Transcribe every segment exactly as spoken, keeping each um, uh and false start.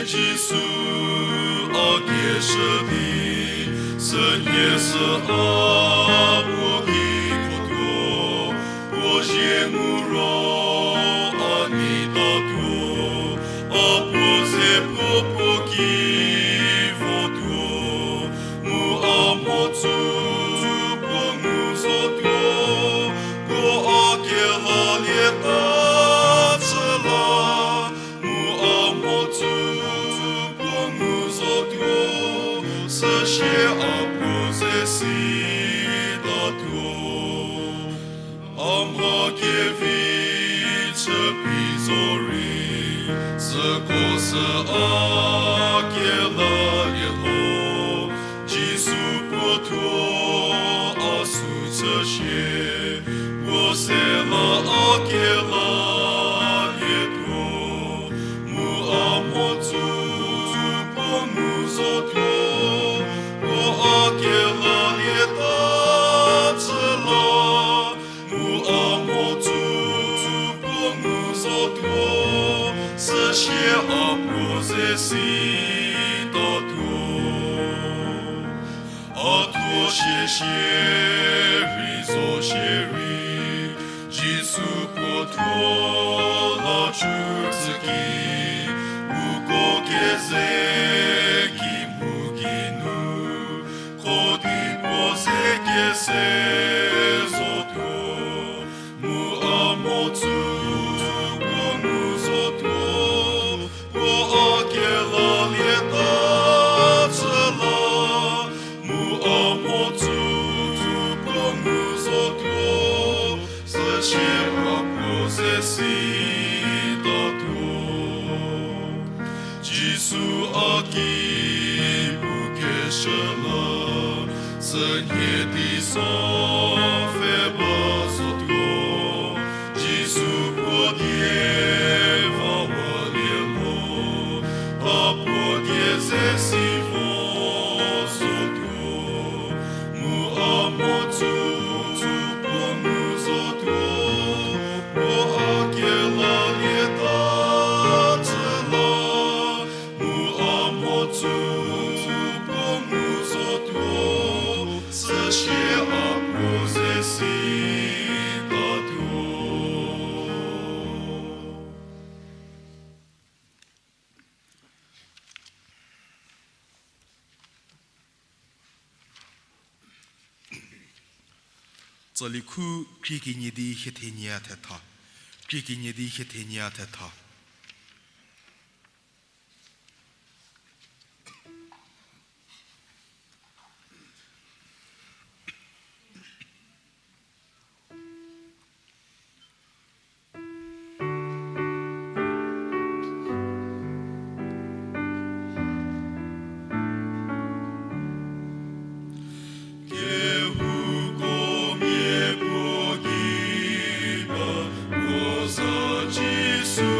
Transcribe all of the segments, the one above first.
Jisu a kieshü di, sünhie sü a puo ki khotuo, puo zie ngu ro a nei tatuo, a puo ze puo puo ki votuo, mu a mhodzü puo ngu zotuo, puo a kelalieta chü la, mu a mhodzü puo ngu zotuo, süsie a puo ze sitatuo. A mha kevi chüpie zorei, süko sü a kelalie lho, Jisu puo thuo a sü chüsie, puo se la a kelalietuo, mu a mhodzü puo ngu zotuo, puo a kelalieta chü la, mu a mhodzü puo ngu zotuo, süsie a puo ze sitatuo. A thuo shiesie rei zo shierei, Jisu puo thuo la chütsü ki, uko keze ki mu geinu, kho di puo ze kese zotuo, mu a mhodzü puo ngu zotuo, puo a kelalieta chü la, mu a mhodzü puo ngu zotuo, süsie a puo ze sitatuo. Jisu a ki pukeshü la, sünhie di sa pfhe ba zotuo, Jisu puo die va walie mo, a puo die ze si vo zotuo, mu a mhodzü puo ngu zotuo, puo a kelalieta chü la, mu a mhodzü puo ngu zotuo, süsie a puo ze sitatuo. Tsali khu krie kenie di hie thenie thetha. Krie kenie di hie thenie thetha. Kehouko mia puo gei ba, puo za Jisu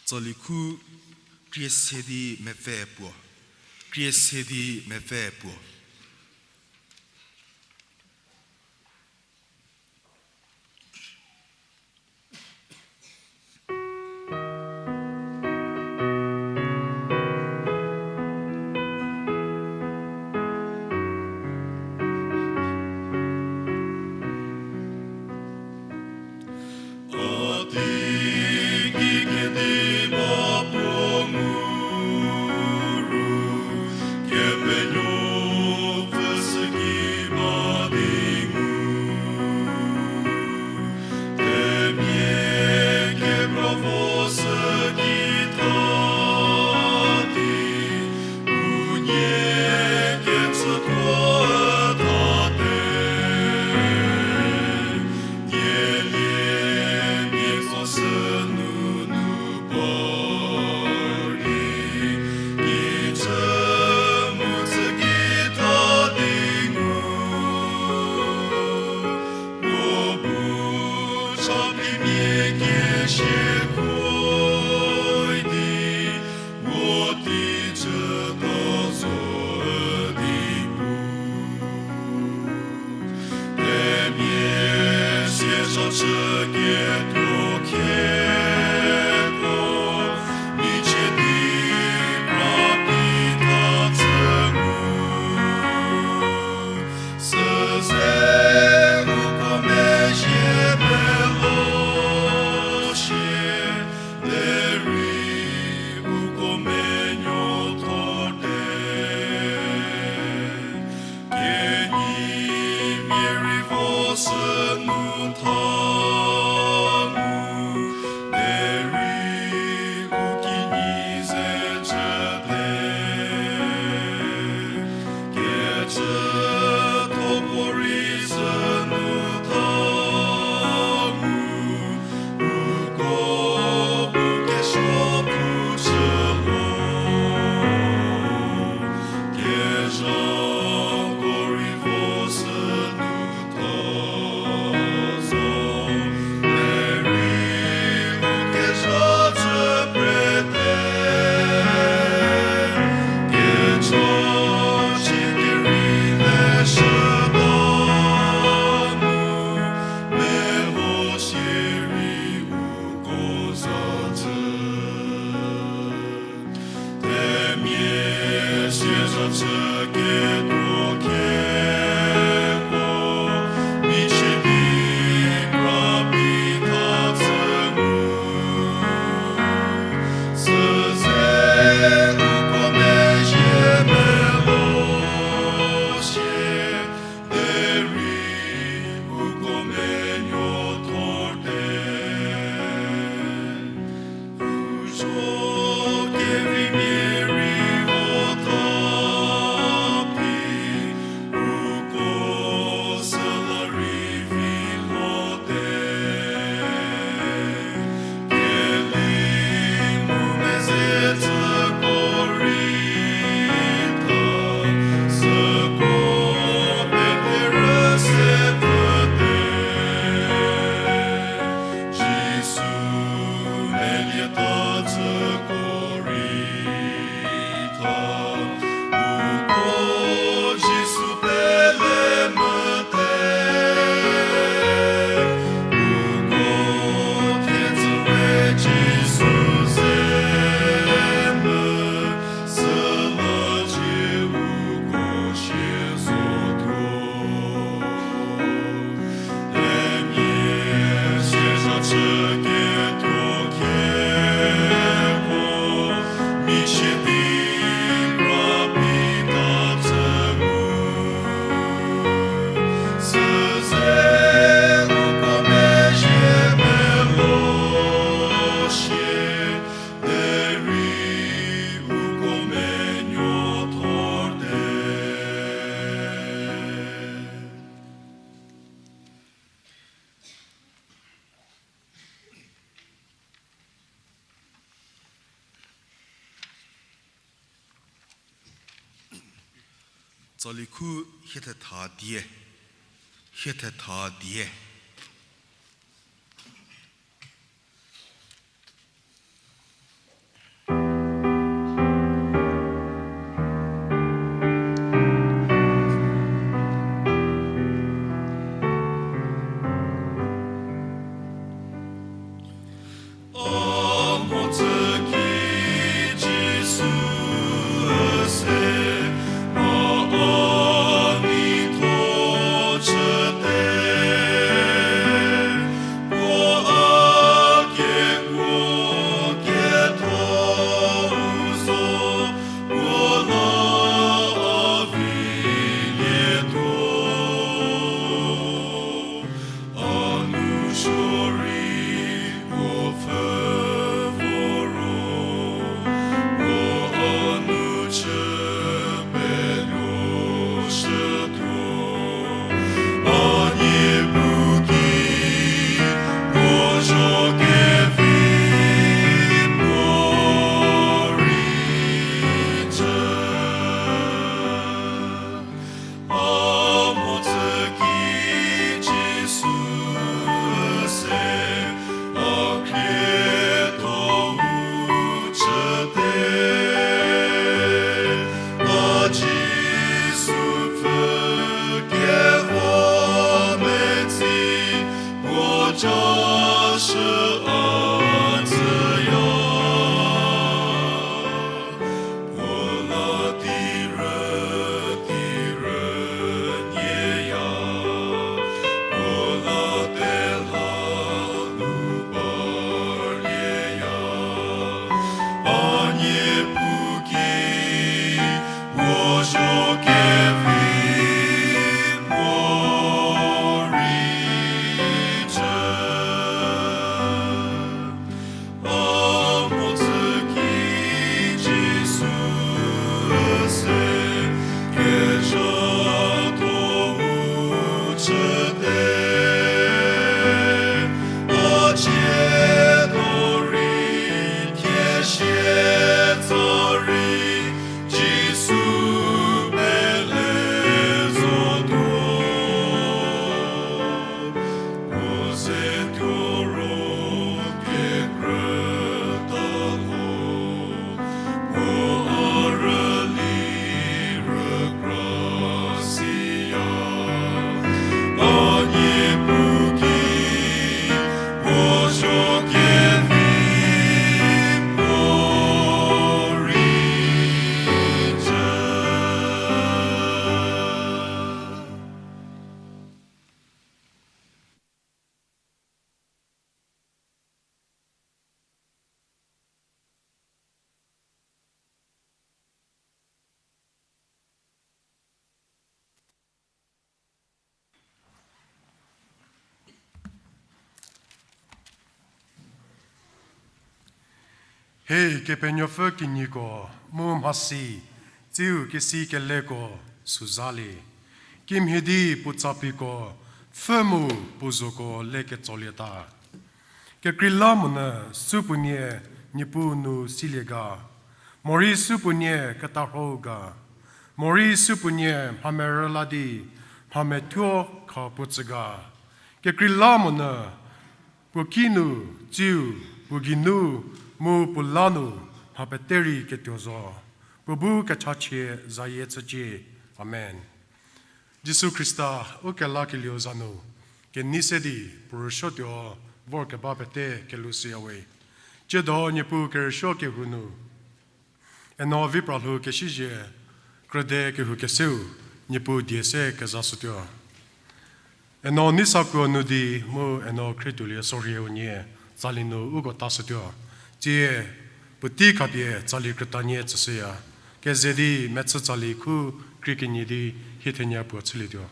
Tsali khu krie se di mepfü puo, krie se di mepfü puo. Tsalikhu hie thetha die, hie thetha die. Hei Kepenuopfü kinyiko mu mhasi, tsiu kesi keleko süzalie. Kimhie di puo tsapiko, pfhü mu puo zoko le ketsolie ta. Kekreilamonyü supuonie Niepuu nu silie ga, morei supuonie ketarhou ga, morei supuonie mhamerü la di mhamethuo kha puo tsü ga. Kekreilamonyü puo kinu, tsiu, puo geinu, mu puo la nu mha pete rei ketuo zo. Puo bu kechachie zayie chücie. Amen. Jisu Khrista, u kelakelieu za nu, kenei se di puo rüsuotuo vorkeba pete kelhou shüyawe. Tsiedo Niepuu kerüsuo kehou nu, eno vi pralhou kesizie, krüde kehou keseu, Niepuu die se kezashütuo. Eno neisakuo nu di mu eno khrietuolie sorhie unie, tsali nu uko tashütuo. Tsie, puotei khapie tsali krütanie tsüshüya. Keze di mechü tsali khu khriekenyi di hie thenie puo chülietuo.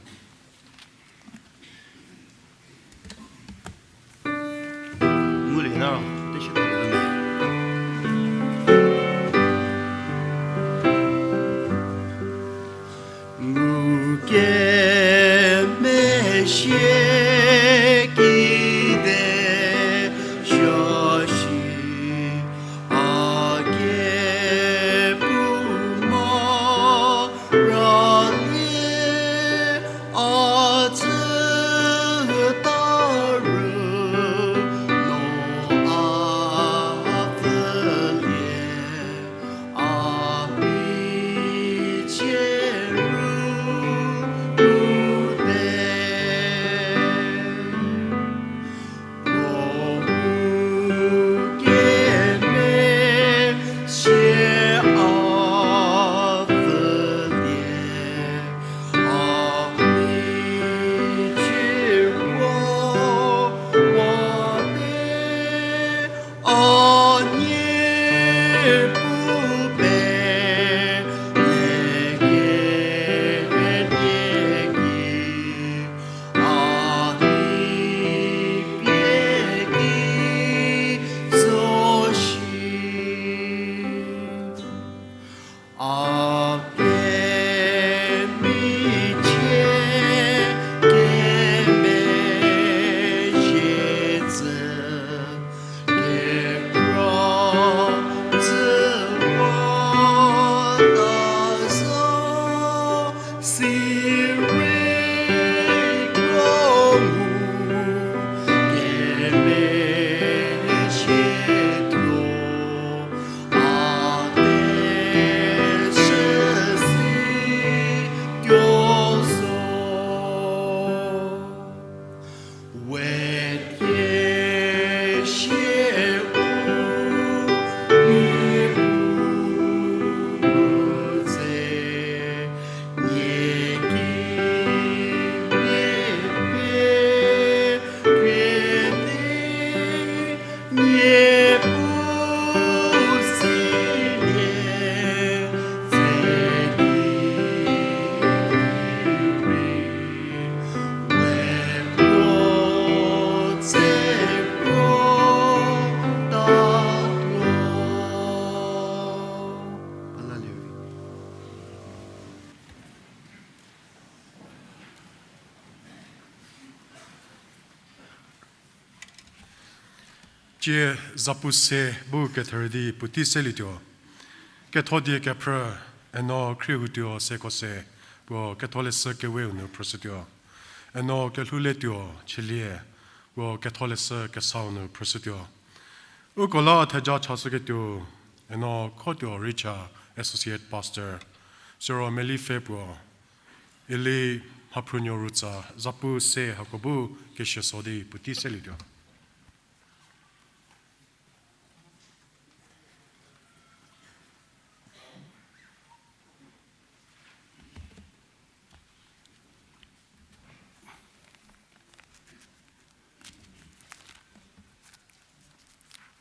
Ngulie na ro, te shi te le me. Ngukemezhie kide shoshi a kepu mo rali A nie pu pe le ke nie ki, a ni pie ki zo shi. A kemichie kemezhie tsü, kekra tsü wa ta zo, sirei kro mu kemezhie tuo. Tsie zapu se bu ketherü di puotei selietuo. Ketho die kephrü, eno khriehoutuo seko se, puo ketholeshü keweu nu phrüshütuo. Eno kelhouletuo chülie, puo ketholeshü kesau nu phrüshütuo. Uko la theja chashüketuo, eno khotuo Richa, Associate Pastor, siro Melipfhe puo, ili Mhaphrunuo Rutsa, zapu se hako bu keshüso di puotei selietuo.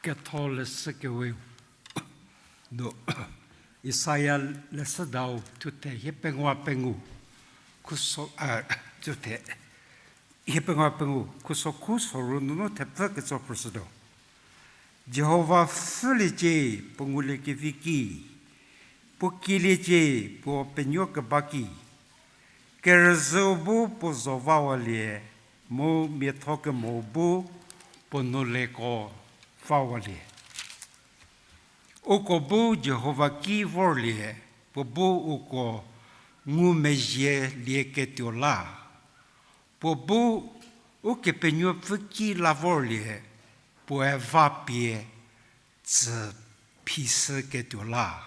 Ketholeshü keweu nu Isaia leshüdau thuthe hiepengou pengou, khuso, a, thuthe hiepengou pengou, khuso khu soru nunu thepfü ketso phrüshütuo. Jihova pfhüliecie, puo nguliekevi ki, puo kieliecie, puo penuo keba ki. Kerüzhüu bu puo zo vawalie, mu miatho kemo bu puo nuleko vawalie. Uko bu Jihova ki vorlie, puo bu uko ngumezhie lieketuo la. Puo bu Ukepenuopfü ki la vorlie, puoe va pie tsü phishüketuo la.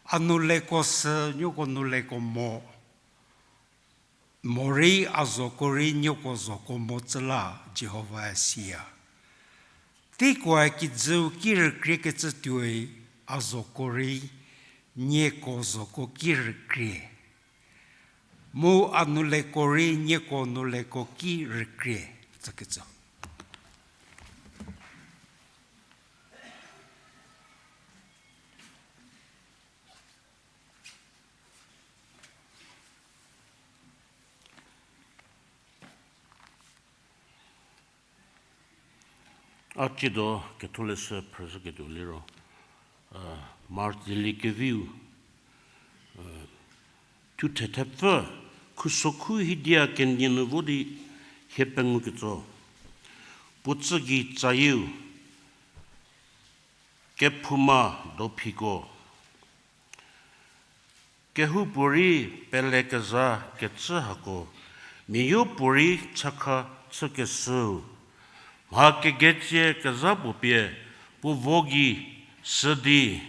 A nuleko sü nieko nuleko mo, morei a zoko rei nieko zoko mo tsü la, Jihovae siya. Teikoe kijüu ki rükriekecü tuoi, a zoko rei nieko zoko ki rükrie. Mu a nuleko rei nieko nuleko ki rükrie, tsükecü. A tsiedo ketholeshü phrüzhüketuo liro, Mark Dieliekeviu, thuthe thepfü, khusokhu hidia kenie nu vo di hie pengou ketso. Puo tsü gei tsayieu, kephouma dophiko. Kehoupuorei pelekezha kecü hako, miayopuorei chakha chükeshüu. Mha kegecie kezha puo pie, puo vo gei shü di,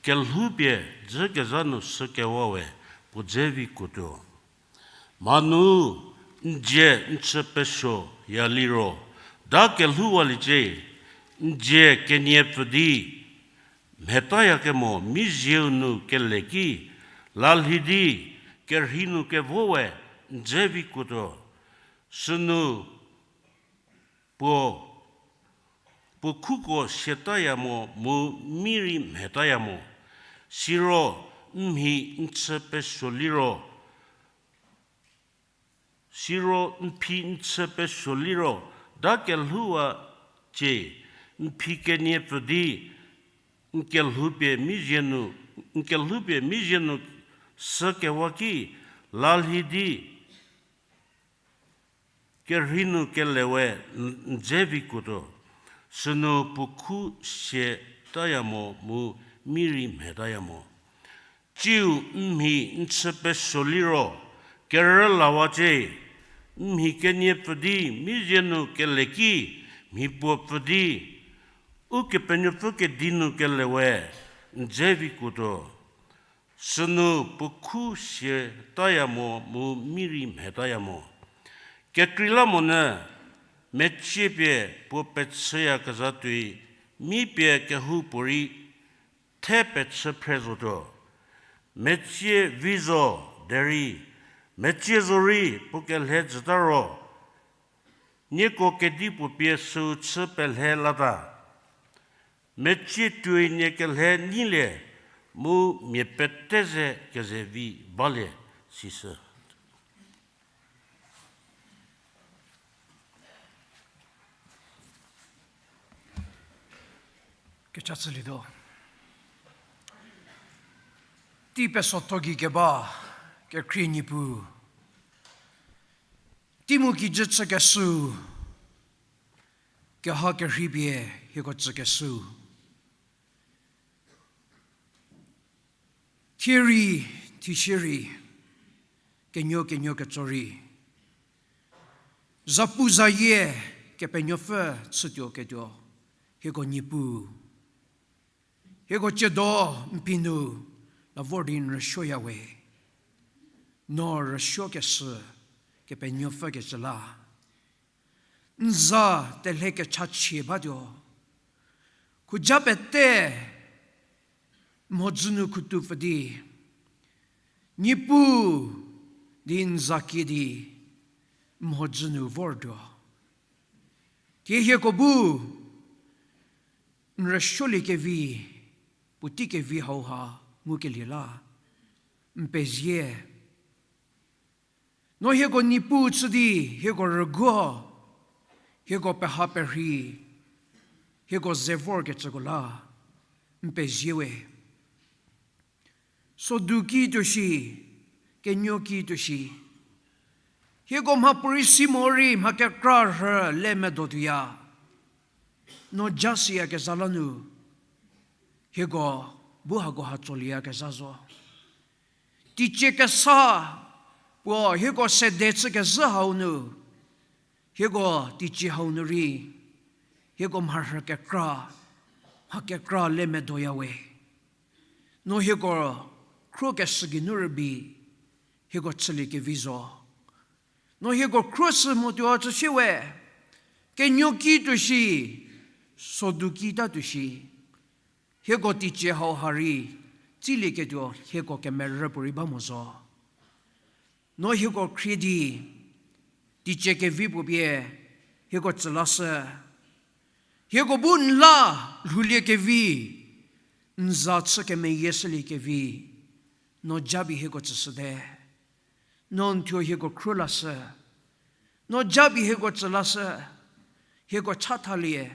kelhou pie dzükezha nu shükewawe puo dze vi kuotuo. Mha nu n dzie n chü pesuoya liro, da kelhouwaliecie, n dzie kenie pfü di, mhetayakemo mizieu nu kele ki, lalhi di, kerhei nu kevowe n dze vi kuotuo. Sünu puo, puo khuko siataya mo mu mi rei mhetaya mo. Siro n mhi n chü pesuo liro, siro n phi n chü pesuo liro, da kelhouwa cie, n phi kenie pfü di, n kelhoupie mizie nu, n kelhoupie mizie nu sü kewa ki, lalhi di, kerhei nu kele we n, n dze vikuotuo, sünu puo khu siataya mo mu mi rei mhetaya mo. Tsiu n mhi n chü pesuo liro, kerü lawa cie, n mhi kenie pfü di mizie nu kele ki, mhi puo pfü di, Ukepenuopfü kedi nu kele we n dze vikuotuo, sünu puo khu siataya mo mu mi rei mhetaya mo. Kekreilamonyü, mecie pie puo pechüyakezha tuoi, mi pie kehoupuorei the pechü phre zotuo. Mecie vi zo derei, mecie zorei puo kelhe jüta ro, nieko kedipuo pie süu chü pelhe lata. Mecie tuoi nie kelhe nyilie, mu mia pete ze kezevi balie, sisü. Kecha chülietuo. Tei pesotho gei keba kekhrie Niepuu, tei mu kijü chükeshüu, keha kerhei pie hieko tsükeshüu, thie rei, thie sie rei, kenuo kenuo ketso rei, zapu zayie Kepenuopfü chütuo ketuo, hieko Niepuu, hieko tsiedo n phi nu la vor di n rüsuoyawe. No rüsuokeshü Kepenuopfü kecü la, n za telhe kechachie batuo. Khuja pete mhodzü nu khutu pfü di, Niepuu di n za kie di mhodzü nu vortuo. Thie hieko bu n rüsuoliekevi, puotei kevi hauha ngukelie la, n pezie. No hieko Niepuu chü di, hieko rüguo, hieko peha perhei, hieko ze vorkecüko la, n pezie we. Sodu ki tuo shi, kenuo ki tuo shi, hieko mhapuorei si morei mha kekra rhü le medo tuoya. No ja siyakezha la nu, hieko bu hako ha tsolieyakezha zo. Teicie kesa puo hieko sede chükezhü hau nu, hieko teicie hau nu rei, hieko mharhü kekra, mha kekra le medoyawe. No hieko khruokeshü geinu rübei, hieko chüliekevi zo. No hieko khruoshü motuo chü shie we, kenuo ki tuo shi, sodu ki ta tuo shi, hieko teicie hau ha rei, tsilieketuo hieko kemerü puorei ba mo zo. No hieko khrie di, teicie kevi puo pie, hieko tsü lashü. Hieko bu n la lhouliekevi, n za chü kemeyie shüliekevi, no japie hieko tsüshüte. No n thuo hieko khruo lashü. No japie hieko tsü lashü. Hieko chathalie,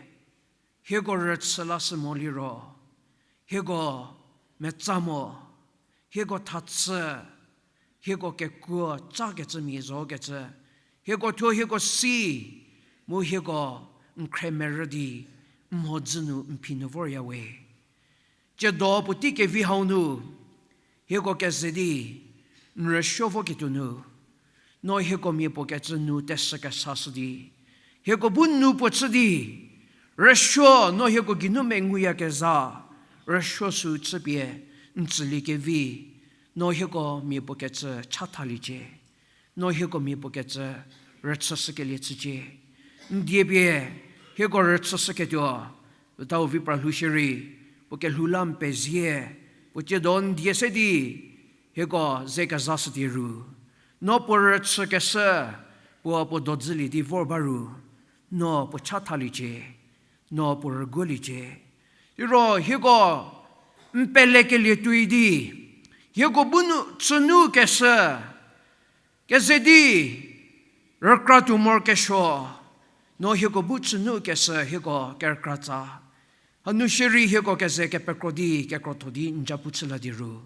hieko rüchü lashü mo liro, hieko metsa mo, hieko thachü, hieko kekuo cakecü mia zokecü, hieko thuo hieko si, mu hieko n khremerü di, n mhodzü nu n phi nu voryawe. Tsiedo puotei kevi hau nu, hieko keze di, n rüsuo voketuo nu, no hieko mia puo kecü nu teshü kesashü di, hieko bu nu puo chü di, rüsuo no hieko geinu menguyakezha, rüsuo sü chüpie n tsüliekevi, no hieko mia puo kecü chathaliecie. No hieko mia puo kecü rüchüshükelie chücie. N die pie hieko rüchüshüketuo, tau vi pra lhou shierei, puo kelhou la n pezie, puo tsiedo n die se di, hieko ze kezashü di ru. No puo rüchükeshü, puo puo dodzülie di vor ba ru, no puo chathaliecie. no puo rüguoliecie. Siro hieko n pelekelie tuoi di, hieko bu nu chünu keshü, keze di rükra tuo morokesuo, no hieko bu chünu keshü hieko kerükra tsa. Hanu shierei hieko keze kepekro di, kekrotho di n ja pu chü la di ru.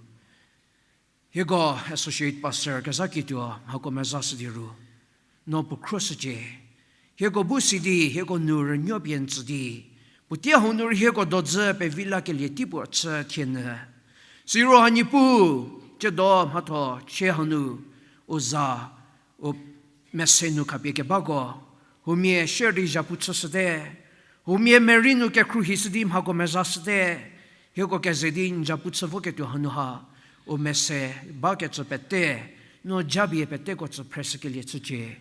Hieko associate pastor kezha kituo mhako mezashü di ru, no puo khruoshücie. Hieko bu si di, hieko nu rünuo pie n tsü di, puotei hau nu rei hieko dodzü pevi lakelie tei puo chü thienyü. Siro ha Niepuu, tsiedo mhatho chie hanu, u za, u mese nu khapie kebako, huomia shierei zhapu chüshüte, huomia merei nu kekhruohishü di mhako mezashüte, hieko keze di n zhapu chü voketuo hanu ha, u mese bakecü pete, no japie peteko tsü phreshükelie chücie.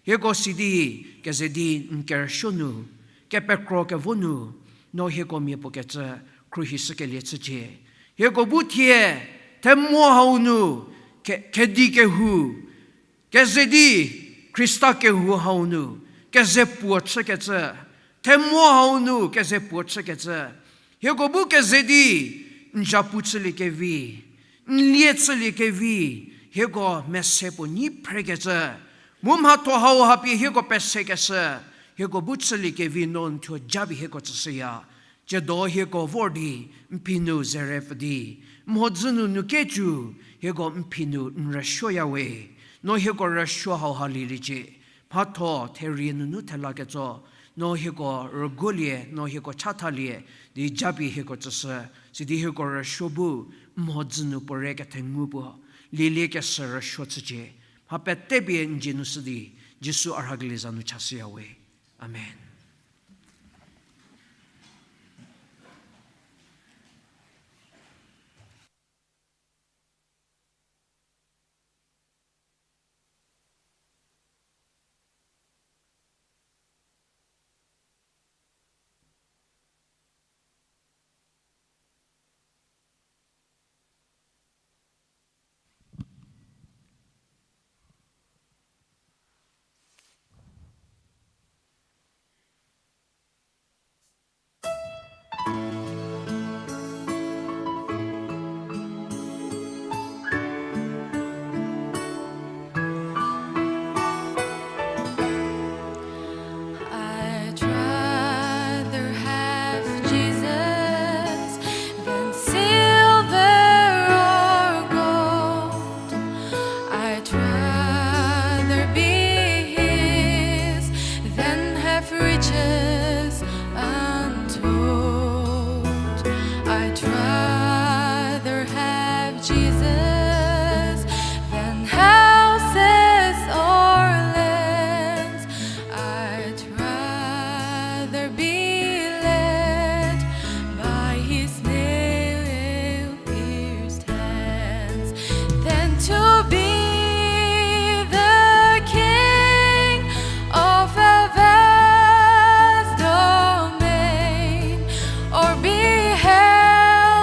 Hieko si di, keze di n kerüsuo nu, kepekro kevo nu, no hieko mia puo kecü khruohishükelie chücie. Hieko bu thie, themo hau nu, ke-, kedi kehou, keze di Khrista kehou hau nu, keze puo chükecü, themo hau nu keze puo chükecü, hieko bu keze di n zhapu chüliekevi, n lie chüliekevi, hieko mese puo nyi phrekecü, mu mhatho hau hapie hieko pesekeshü, hieko bu chüliekevi no n thuo japie hieko tsüshüya. Tsiedo hieko vor di, n phi nu zerepfü di, mhodzü nu nu kecü, hieko n phi nu n rüsuoya we, no hieko rüsuo hau ha lieliecie, mhatho therie nunu thela ketso, no hieko rüguolie, no hieko chathalie, di japie hieko tsüshü, sidi hieko rüsuo bu, mhodzü nu puo re kethengu puo, lielie keshü rüsuo chücie, mha pete pie n dzie nu shü di, Jisu a rhakelie za nu chashüya we. Amen. I'd rather have Jesus than silver or gold. I'd rather be his than have riches untold. I'd rather have Jesus than houses or lands. I'd rather be led by his nail pierced hands than to be the king of a vast domain, or be held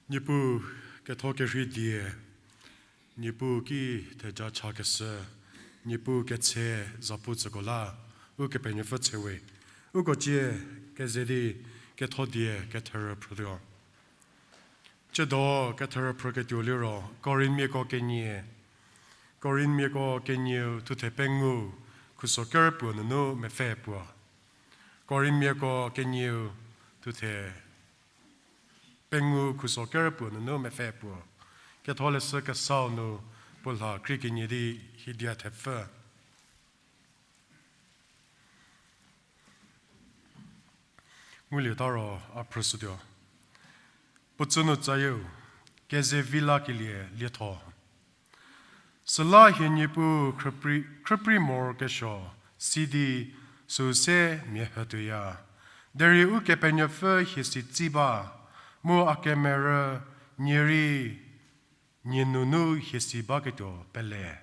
Niepuu ketho kerhei die, Niepuu ki theja chakeshü, Niepuu ketse zapu tsüko la, Ukepenuopfü tsewe. Uko cie keze di ketho die ketherü phrütuo. Tsiedo ketherü phrüketuo liro, Korinthmiako kenie, Korinthmiako kenieu thuthe pengou, khuso kerpuo nunu mepfü puo. Korinthmiako kenieu thuthe pengou khuso kerpuo nunu mepfü puo. Ketholeshü kesau nu puo lha krie kenie di hiedia thepfü. Ngulieta ro a phrüshütuo. Puo tsü nu tsayieu, keze vi lakelie lietho. Süla hie Niepuu khrüprei, khrüprei morokesuo, sidi süu se mia hütuoya. Derei Ukepenuopfü hie si tsi ba, mu a kemerü nie rei nie nunu hie si baketuo pele.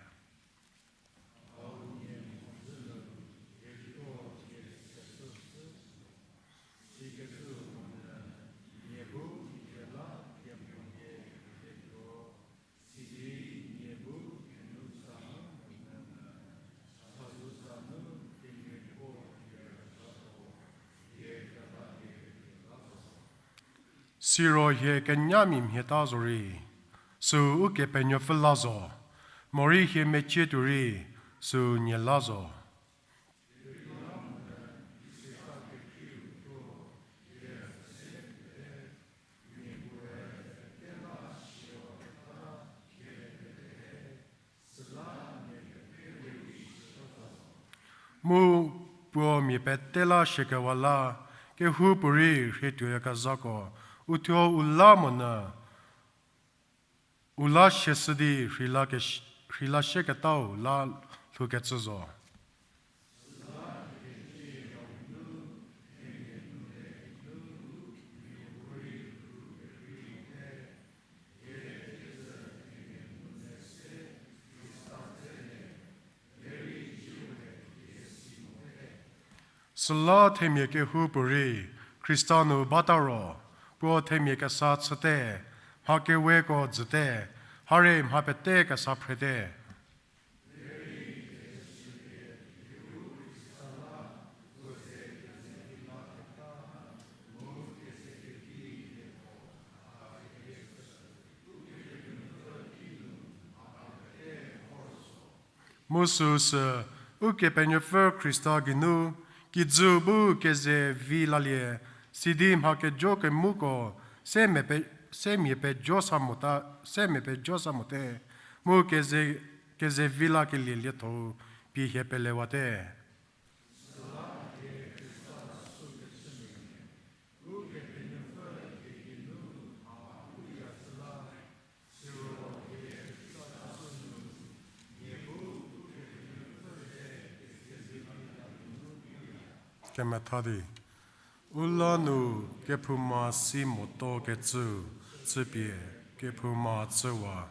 Siro hie kenyamia mhieta zorei, süu Ukepenuopfü la zo, morei hie mecie tuorei, süu nie la zo. Mu puo mia pete la shiekewa la, kehoupuorei rhie tuoyakezhako, uthuo u la monyü, u la shieshü di rheila kesh-, rheila shieketau la lhoukecü zo. Süla themia kehoupuorei Khrista nu bata ro, puo themia kesa chüte, mha keweko dzüte, hare mha pete kesa phrete. Mu süu sü, Ukepenuopfü Khrista geinu, kijüu bu keze vi lalie, sidi mha kejo kemuko, se mia pe-, se mia pejo sa mota, se mia pejo sa mote, mu keze, keze vi lakelie lietho-u pie hie pelewate. Kemetha di. U la nu kephouma si moto kecü, chüpie kephouma chüwa.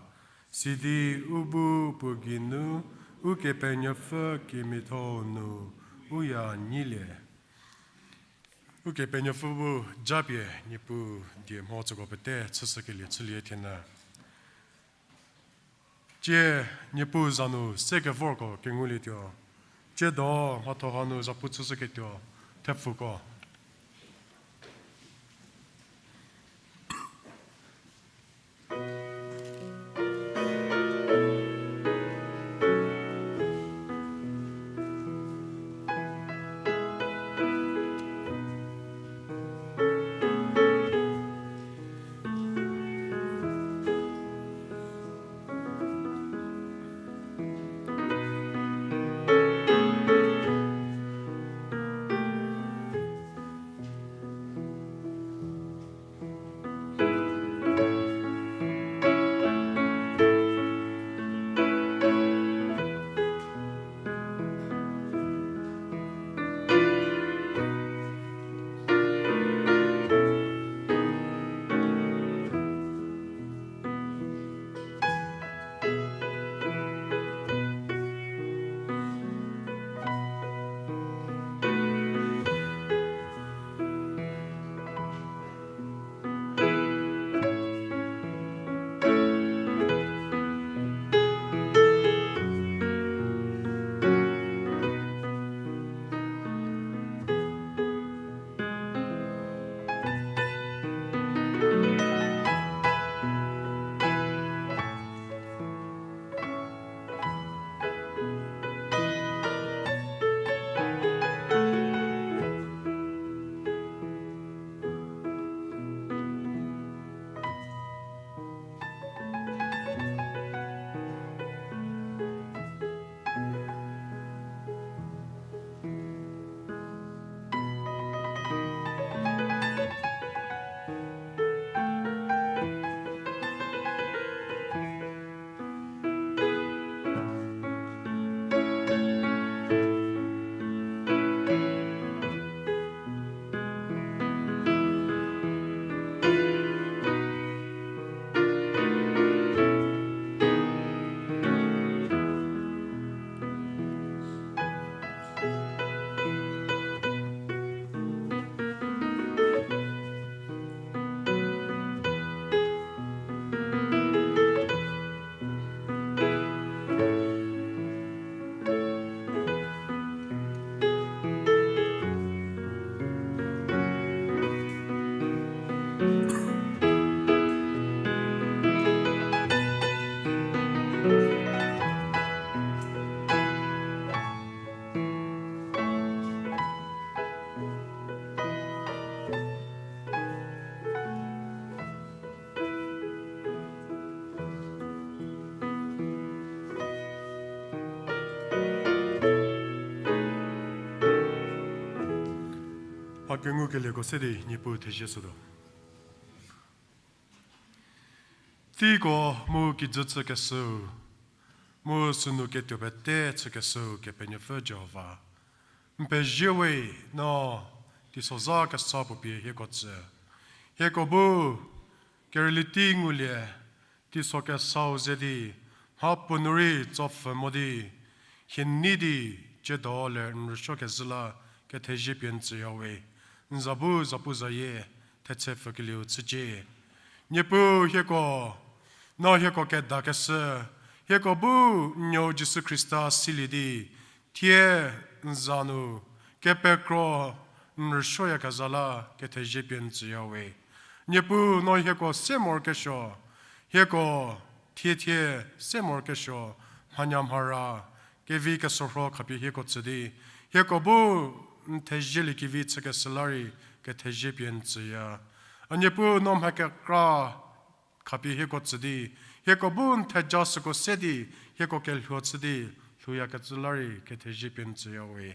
Sidi u bu puo geinu Ukepenuopfü kemiatho-u nu u ya nyilie. Ukepenuopfü bu japie Niepuu die mho tsüko pete chüshükelie chülie thienyü. Tie Niepuu za nu sekevorko kengulietuo. Tsiedo mhatho hanu zapu chüshüketuo thepfuko. Kengukelieko se di Niepuu thezie shütuo. Teiko mu kijü chükeshüu, mu sünu ketuo pete chükeshüu Kepenuopfü Jihova, n pezie we, no teisozha kesa puo pie hieko tsü. Hieko bu kerüli tei ngulie, teiso kesau ze di, mhapuo nu rei tsopfhü mo di, hie nei di, tsiedo ler n rüsuo kezhü la kethezie pie n tsüya we, n za bu zapuzayie thetse pfükelieu chücie. Niepuu hieko, no hieko kedakeshü, hieko bu n nuou Jisu Khrista silie di, thie n za nu kepekro n rüsuoyakezha la kethezie pie n tsüya we. Niepuu no hieko se morokesuo, hieko thie thie se morokesuo, mhanya mhara, kevi kesorho khapie hieko tsü di, hieko bu n thezielie kevi chükeshü la rei kethezie pie n tsüya. A Niepuu no mha kekra khapie hieko tsü di, hieko bu n theja süko se di, hieko kelhuo chü di, lhouyakecü la rei kethezie pie n tsüya we.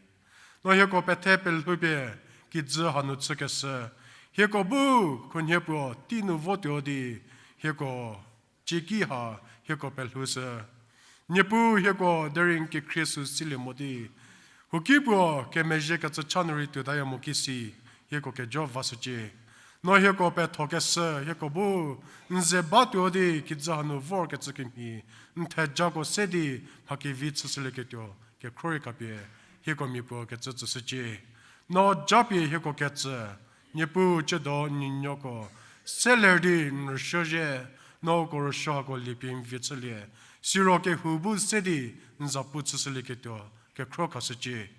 No hieko pethe pelhoupie kijü hanu chükeshü, hieko bu khunhie puo tei nu votuo di, hieko cieki ha hieko pelhoushü. Niepuu hieko derei n kekhrie sü silie mo di, huoki puo kemezhie kecü cha nu rei tuotaya mo kisi, hieko kejo vashücie. No hieko pethokeshü, hieko bu n ze batuo di kijü hanu vorkecü kemhie, n thejako se di mha kevi chüshülieketuo kekhro rei khapie, hieko mia puo kecü tsüshücie. No japie hieko ketsü, Niepuu tsiedo n nuonuoko se ler di n rüsuo zhie, no uko rüsuo hako liepie n vie chülie, siro kehou bu se di n zapu chüshülieketuo kekhro khashücie.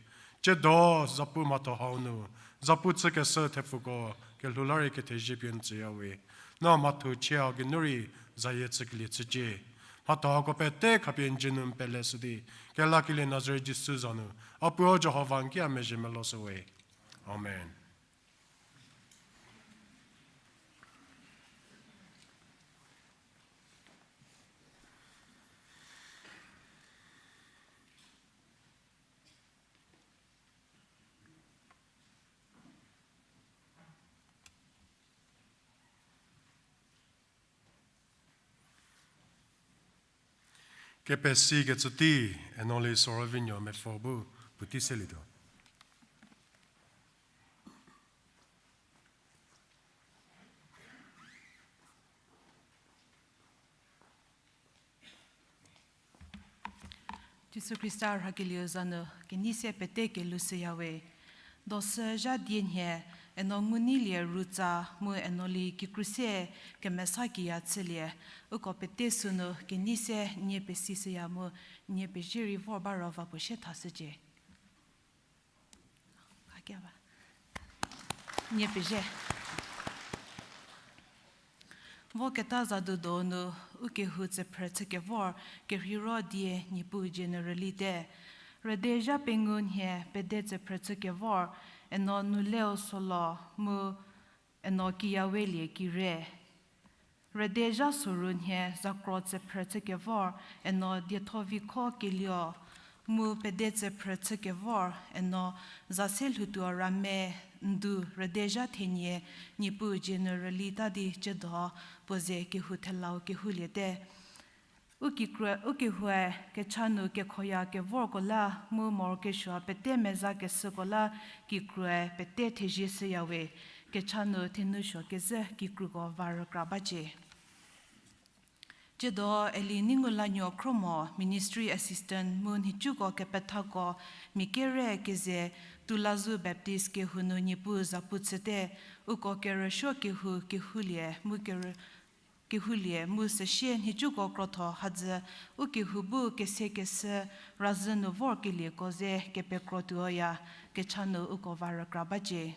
Tsiedo zapu mhatho hau nu, zapu chükeshü thepfuko kelhou la rei kethezie pie n tsüya we. No mhatho chie hau geinu rei zayie chükelie chücie. Mhatho hako pete khapie n dzie nu n peleshü di, kelakelie Nazaret Jisu za nu, a Puo Jihova n ki a mezhie meloshü we. Amen. Kepesi kecü tei, Enoli Sorovinuo Mepfo bu puotei selietuo. Jisu Khrista rhakelieu za nu kenei se pete kelhoushüya we. Dosü zha die nhie, Eno Ngunilie Rutsa mu Enoli kikru se kemesa kiya chülie, uko pete sünu kenei se nie pesishüya mu nie pezie rei vor ba ro va puo sie thashücie. Nie pezie. Voketa zadu donu u kehou tsüphrü chükevor kerheiro die Niepuu dzie nu rülite. Rüdezha pengou nhie pede tsüphrü chükevor, Eno Nuleu Solo mu Eno Kiyawelie Kire. Rüdezha soru nhie zakro tsüphrü chükevor, Eno Diethovikho Kelio mu pede tsüphrü chükevor, Eno Zaselhoutuo Rame. Ndu rüdezha thenie Niepuu dzie nu rülita di tsiedo puo ze kehou thelau kehouliete. U kikrue, u kehoue kecha nu kekhoya kevorko la mu morokesuo pete mezakeshüko la kikrue pete thezie shüya we. Kecha nu thenou suo kezhü kikruko va rükra bacie. Tsiedo Eli Ningulanuo Khromo, Ministry Assistant mu nhicuko kepethako mia kere keze Tulazu Baptist kehou nu Niepuu zapu chüte, uko kerüsuo kehou kehoulie mu kerü-, kehoulie mu süsie nhicuko krotho hadzü u kehou bu kesekeshü razhü nu vorkelieko ze kepekro tuoya. Kecha nu uko va rükra bacie.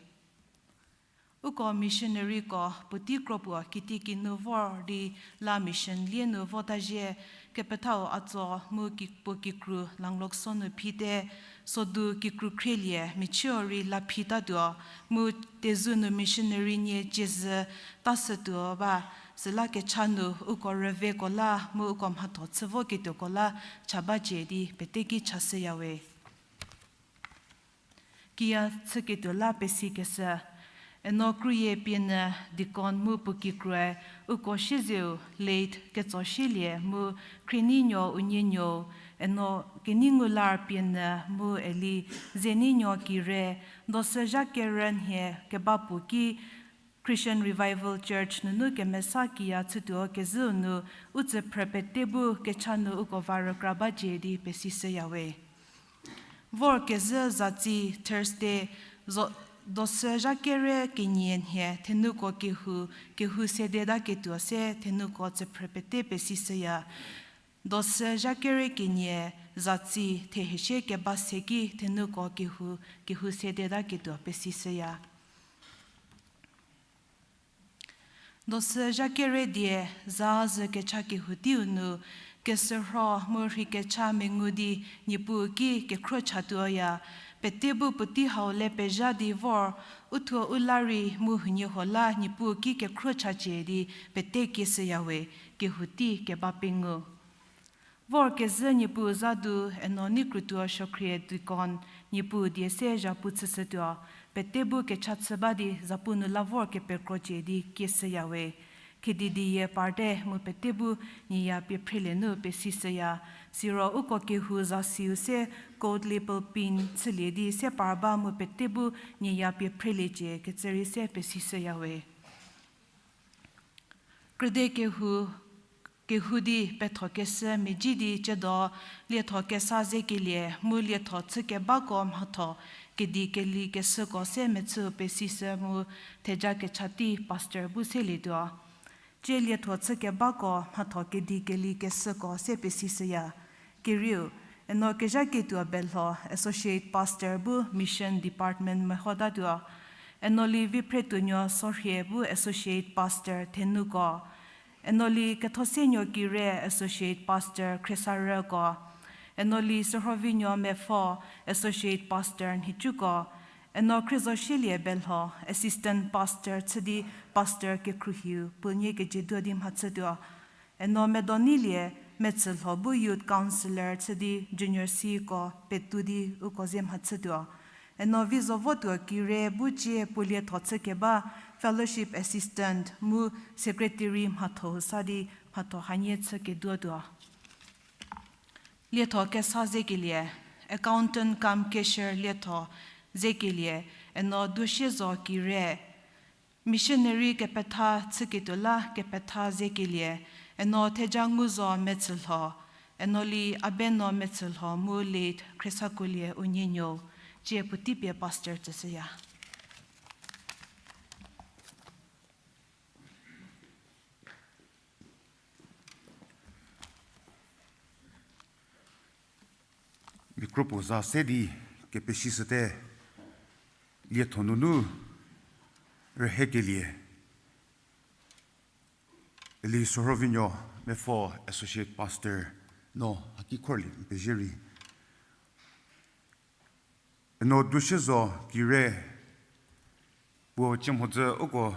Uko missionaryko puotei kro puo kitiekinu vor di la mission lie nu vota zhie, kepethau Atso mu ki-, puo kikru Langlokso nu phite, sodu kikru khrielie michüu rei la phitatuo, mu Tezu nu missionary nie ciezü tashütuo ba, süla kecha nu uko rüveko la mu uko mhatho chü voketuoko la cha bacie di peteki chashüya we. Kiya chüketuo la pesikeshü, Eno Krüyie Pienyü deacon mu puo kikrue, uko siezeu late Ketsoshielie mu Khrienuonuo Unienuo, eno Keningular Pienyü mu eli Zenuonuo Kire, Dosü zha kerü nhie keba puo ki Christian Revival Church nunu kemesa kiya chütuo kezhüu nu, u tsüphrü pete bu kecha nu uko va rükra bacie di pesishüyawe. Vor kezhü zatsi Thursday, zo-, Dosü zha kerü kenie nhie thenuko kehou, kehou sedetaketuo se thenuko tsüphrü pete pesishüya. Dosü zha kerü kenie zatsi thehesie keba se ki thenuko kehou, kehou sedetaketuo pesishüya. Dosü zha kerü die za zhü kecha kehou teiu nu, kesürho mu rhi kecha mengu di Niepuu ki kekhruo chatuoya, pete bu puotei hau le pezha di vor, u thuo u la rei mu huoniehuo la Niepuu ki kekhruo chacie di pete kieshüyawe, kehou tei keba pengou. Vor kezhü Niepuu zadu eno Nikrutuo Suokhrie deacon Niepuu die se zhapu chüshütuo, pete bu kecha chü ba di zapu nu la vor kepekrocie di kieshüyawe. Khedi di yie parte mu pete bu nieya pie phrelienu pesishüya, siro uko kehou zasiu se coat lapel pin chülie di se par ba mu pete bu nieya pie phreliecie kecü rei se pesishüyawe. Krüde kehou, kehou di petho keshü medzi di ciedo, lietho kesa zekelie mu lietho chükebako mhatho kedi keli keshüko se mechü pesishü mu theja kecha tei pastor bu selietuo. Tsie lietho chükebako mhatho kedi keli keshüko se pesishüya. Kerieu, eno Kezhaketuo Belho Associate Pastor bu Mission Department mehotatuo. Eno li Viphretuonuo Sorhie bu Associate Pastor thenuko. Eno li Kethosenuo Kire Associate Pastor khriesarüko. Eno li Sürhovinuo Mepfo Associate Pastor nhicuko. Eno Khriezosielie Belho Assistant Pastor chü di Pastor kekhruohiu puo nie kejieduo di mhachütuo. Eno Medonilie Metsülho bu Youth Counsellor chü di Junior Cko petu di uko ze mhachütuo. Eno Vizovotuo Kire bu cie puo lietho chükeba Fellowship Assistant mu Secretary mhatho sa di mhatho hanie chükeduotuo. Lietho kesa zekelie, Accountant cum Cashier lietho zekelie, eno Duosiezo Kire, Missionary kepetha chüketuo la kepetha zekelie, eno Thejanguzo Metsülho, eno li Abeno Metsülho mu late Khriesakuolie Unienuo, cie puotei pie Pastor tsüshüya. Mia kropuo za se di kepesishüte, lietho nunu rühekelie, eli Sürhovinuo Mepfo Associate Pastor no haki khorlie n pezie rei. Eno Duosiezo Kire puo cie mhodzü uko,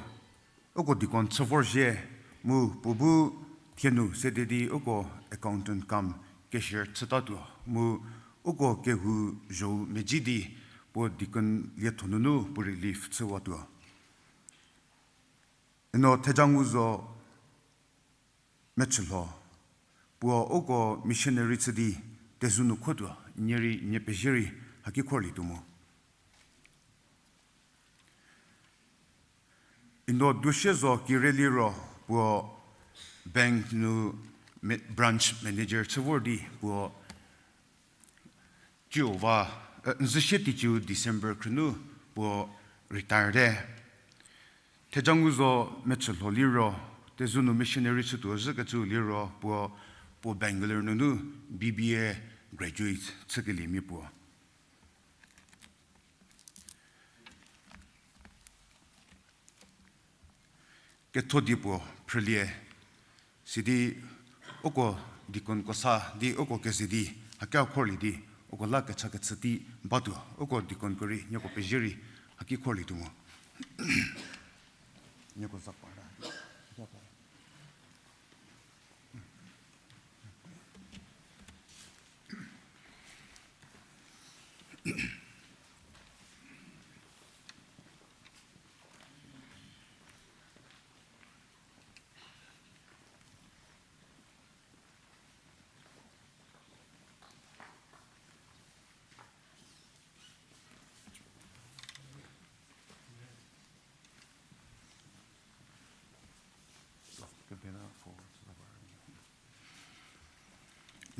uko deacon chü vorzhie mu puo bu thie nu sede di uko accountant cum cashier chütatuo mu uko kehou zhou medzi di puo deacon lietho nunu puo relief chüwatuo. Eno Thejanguzo Metsülho, puo uko missionary chü di tezü nu khotuo, nie rei nie pezie rei haki khorlietuo mu. Eno Duosiezo Kire liro puo bank nu ma-, branch manager chü vor di puo ciu va, eh, n züsie teiciu December khrünu puo retire te. Thejanguzo Metsülho liro, tezü nu missionary chütuo zhükecü liro puo, puo Bangalore nunu B B A graduate chükeliemia puo. Ketho die puo phrülie, sidi uko deaconko sa di uko keze di, hakia khorlie di, uko la kecha kechü tei batuo, uko deaconko rei, nieko pezie rei, haki khorlietuo mo. Nieko za pa ra.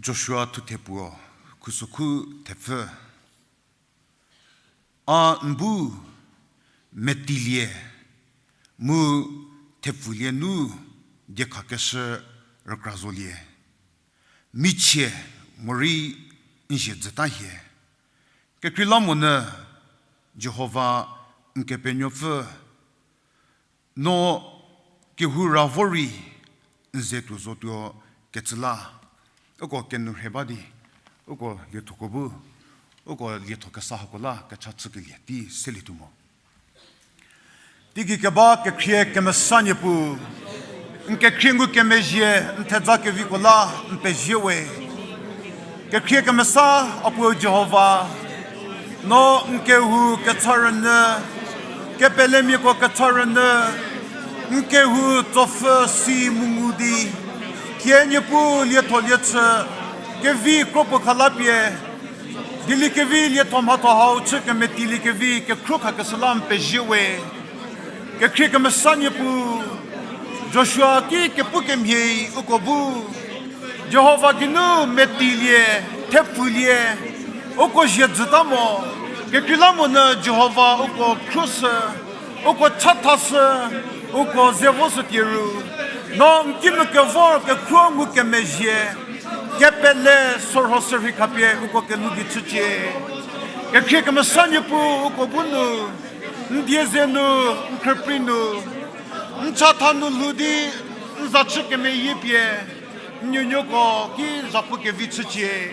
Joshua thuthe puo, khusokhu thepfü. A n bu metilie, mu thepfulie nu diekhakeshü rükra zolie. Michie morei n zie dzüta hie. Kekreilamonyü Jihova n Kepenuopfü, no kehou ra vo rei n ze tuo zotuo kecü la, uko kenourhei ba di, uko liethoko bu, uko lietho kesa hako la kecha chükelie tei selietuo mo. Teigei keba kekhrie kemesa Niepuu, n kekhrie ngukemezhie n theja keviko la n pezie we. Kekhrie kemesa Apuo Jihova, no n kehou kecha rünyü, kepelemiako kecha rünyü, n kehou tsopfhü si mu ngu di, thie Niepuu lietho liechü, kevi kropuo khalapie, dieliekevi lietho mhatho hau chü kemetilie kevi kekhro khakeshü la n pezie we. Kekhrie kemesa Niepuu, Joshua ki kepu kemhie uko bu Jihova geinu metilie, thepfulie, uko zie dzüta mo, kekreilamonyü Jihova uko khruoshü, uko chathashü, uko ze voshütie ru, no n kinu kevor kekhro ngukemezhie, kepele sorho sürhei khapie uko kelhou gei chücie. Kekhrie kemesa Niepuu uko bu nu, n die ze nu, n khrüprei nu, n chatha nu lhou di, n za chü kemeyie pie, n nuonuoko ki zapu kevi chücie.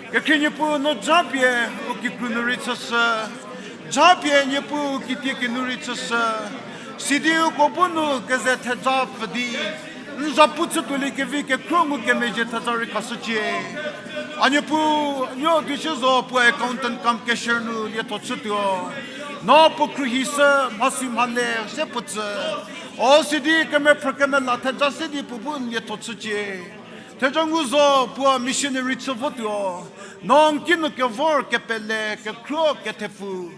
Kekhrie Niepuu no japie u kikru nu rei chüshü, japie Niepuu u kitie kinu rei chüshü, sidi uko bu nu keze theja pfü di, n zapu chütuolie kevi kekhro ngukemezhie theja rei khashücie. A Niepuu, nuo tuoshie zo puo accountant cum cashier nu lietho chütuo, no puo khruohishü, mhasi mhale se puo tsü, o sidi kemephrü kemela theja se di puo bu n lietho chücie. Theja ngu zo puo missionary chü votuo, no n kinu kevor kepele kekhro kethepfu,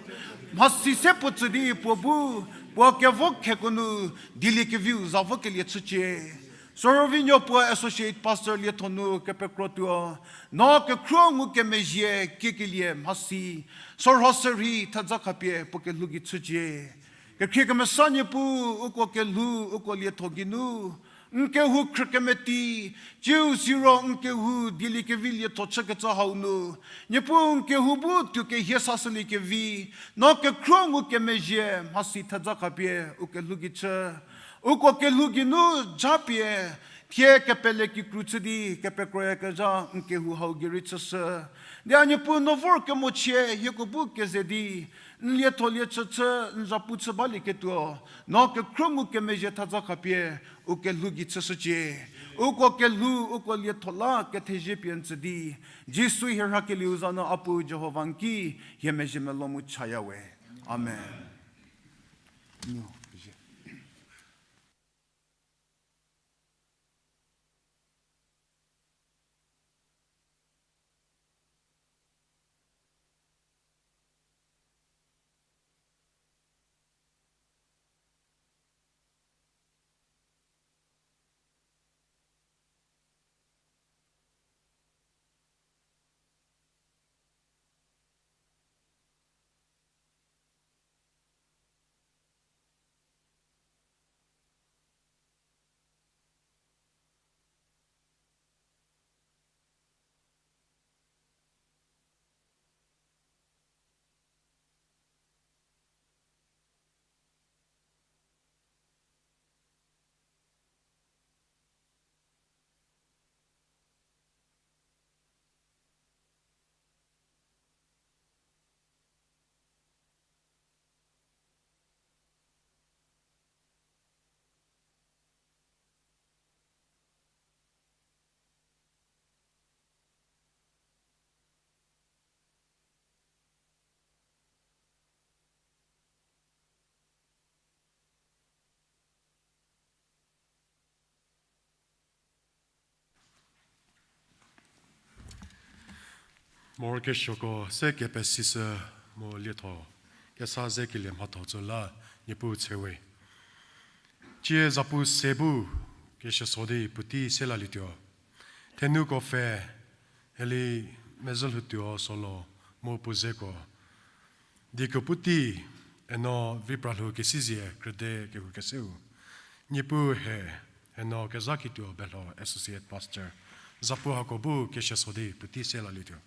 mhasi se puo tsü di puo bu, puo kevo kheko nu dieliekeviu za vokelie chücie. Sorovinuo puo associate pastor lietho nu kepekrotuo, no kekhro ngukemezhie kiekelie mhasi, sorho sürhei theja khapie puo kelhou gei chücie. Kekhrie kemesa Niepuu uko kelhou, uko lietho geinu, n kehou khrükemeti, tsiu siro n kehou dieliekevi lietho chükecü hau nu, Niepuu n kehou bu tuo kehie sashülie kevi, no kekhro ngukemezhie mhasi theja khapie u kelhou gei chü. Uko kelhou geinu japie, thie kepele kikru chü di kepekroyakezha n kehou hau gei rei chüshü. Di a Niepuu no vor kemochie hieko bu keze di, n lietho liechü chü, n zapu chü balieketuo, no kekhro ngukemezhie theja khapie u kelhou gei chüshücie. Uko kelhou, uko lietho la kethezie pie n tsü di, Jisu hie rhakelieu za nu Apuo Jihova n ki hie mezhie melou mu chaya we. Amen. Morokesuoko se kepesishü mu lietho kesa zekelie mhatho tsü la Niepuu tshewe. Tsie zapu se bu keshüso di puotei se lalietuo. Thenuko pfhe, Eli mezhü lhoutuo solo mu puo zeko. Dieko puotei, eno vi pralhou kesizie krüde kehou keseu. Niepuu he, eno kezha kituo belho Associate Pastor. Zapu hako bu keshie so di puotei se lalietuo.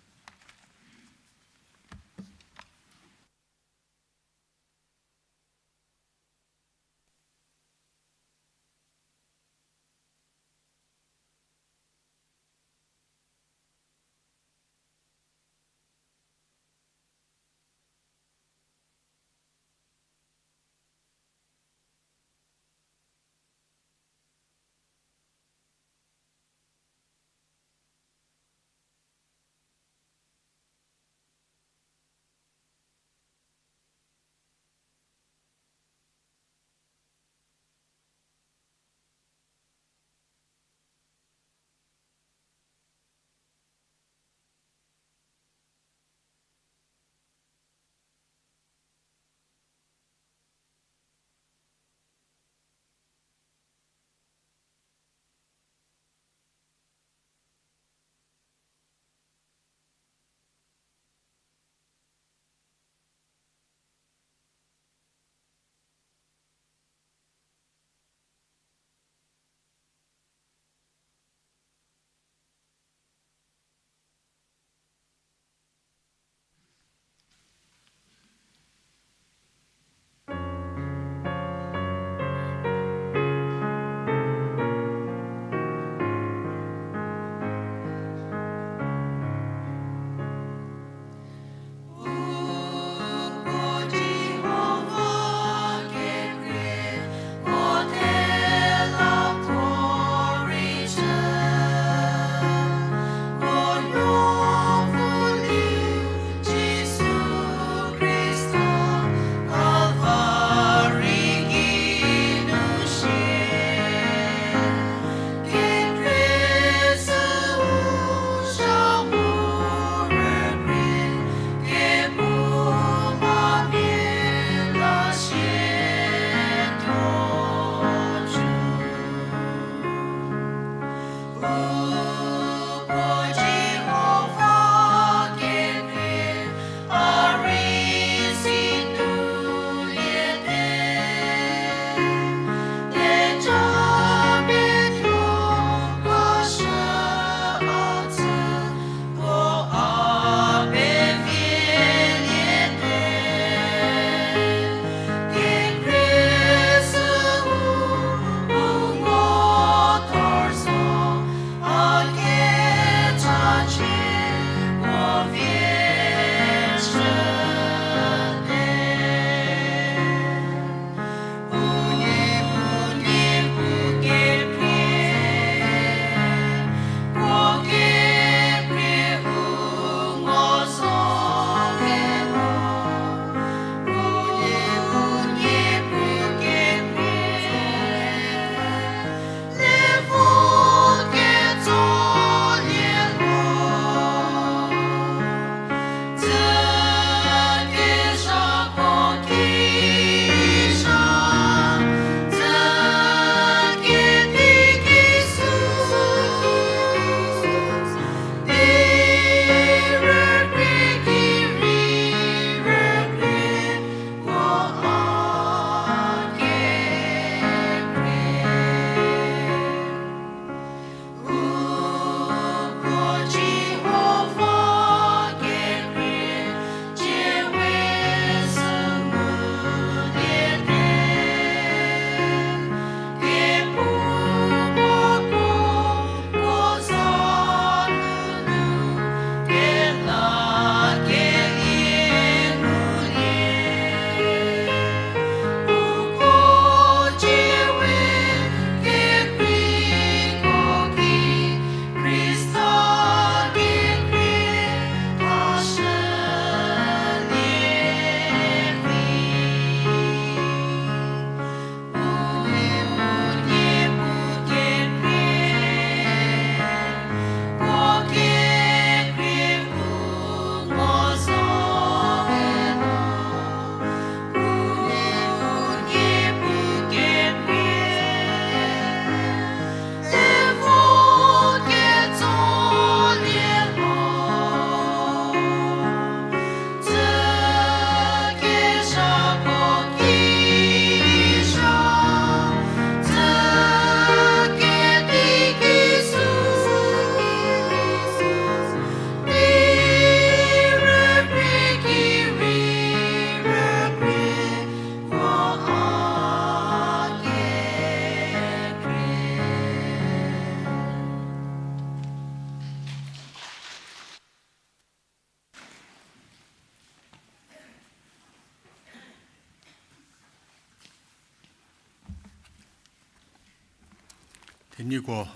Nieko,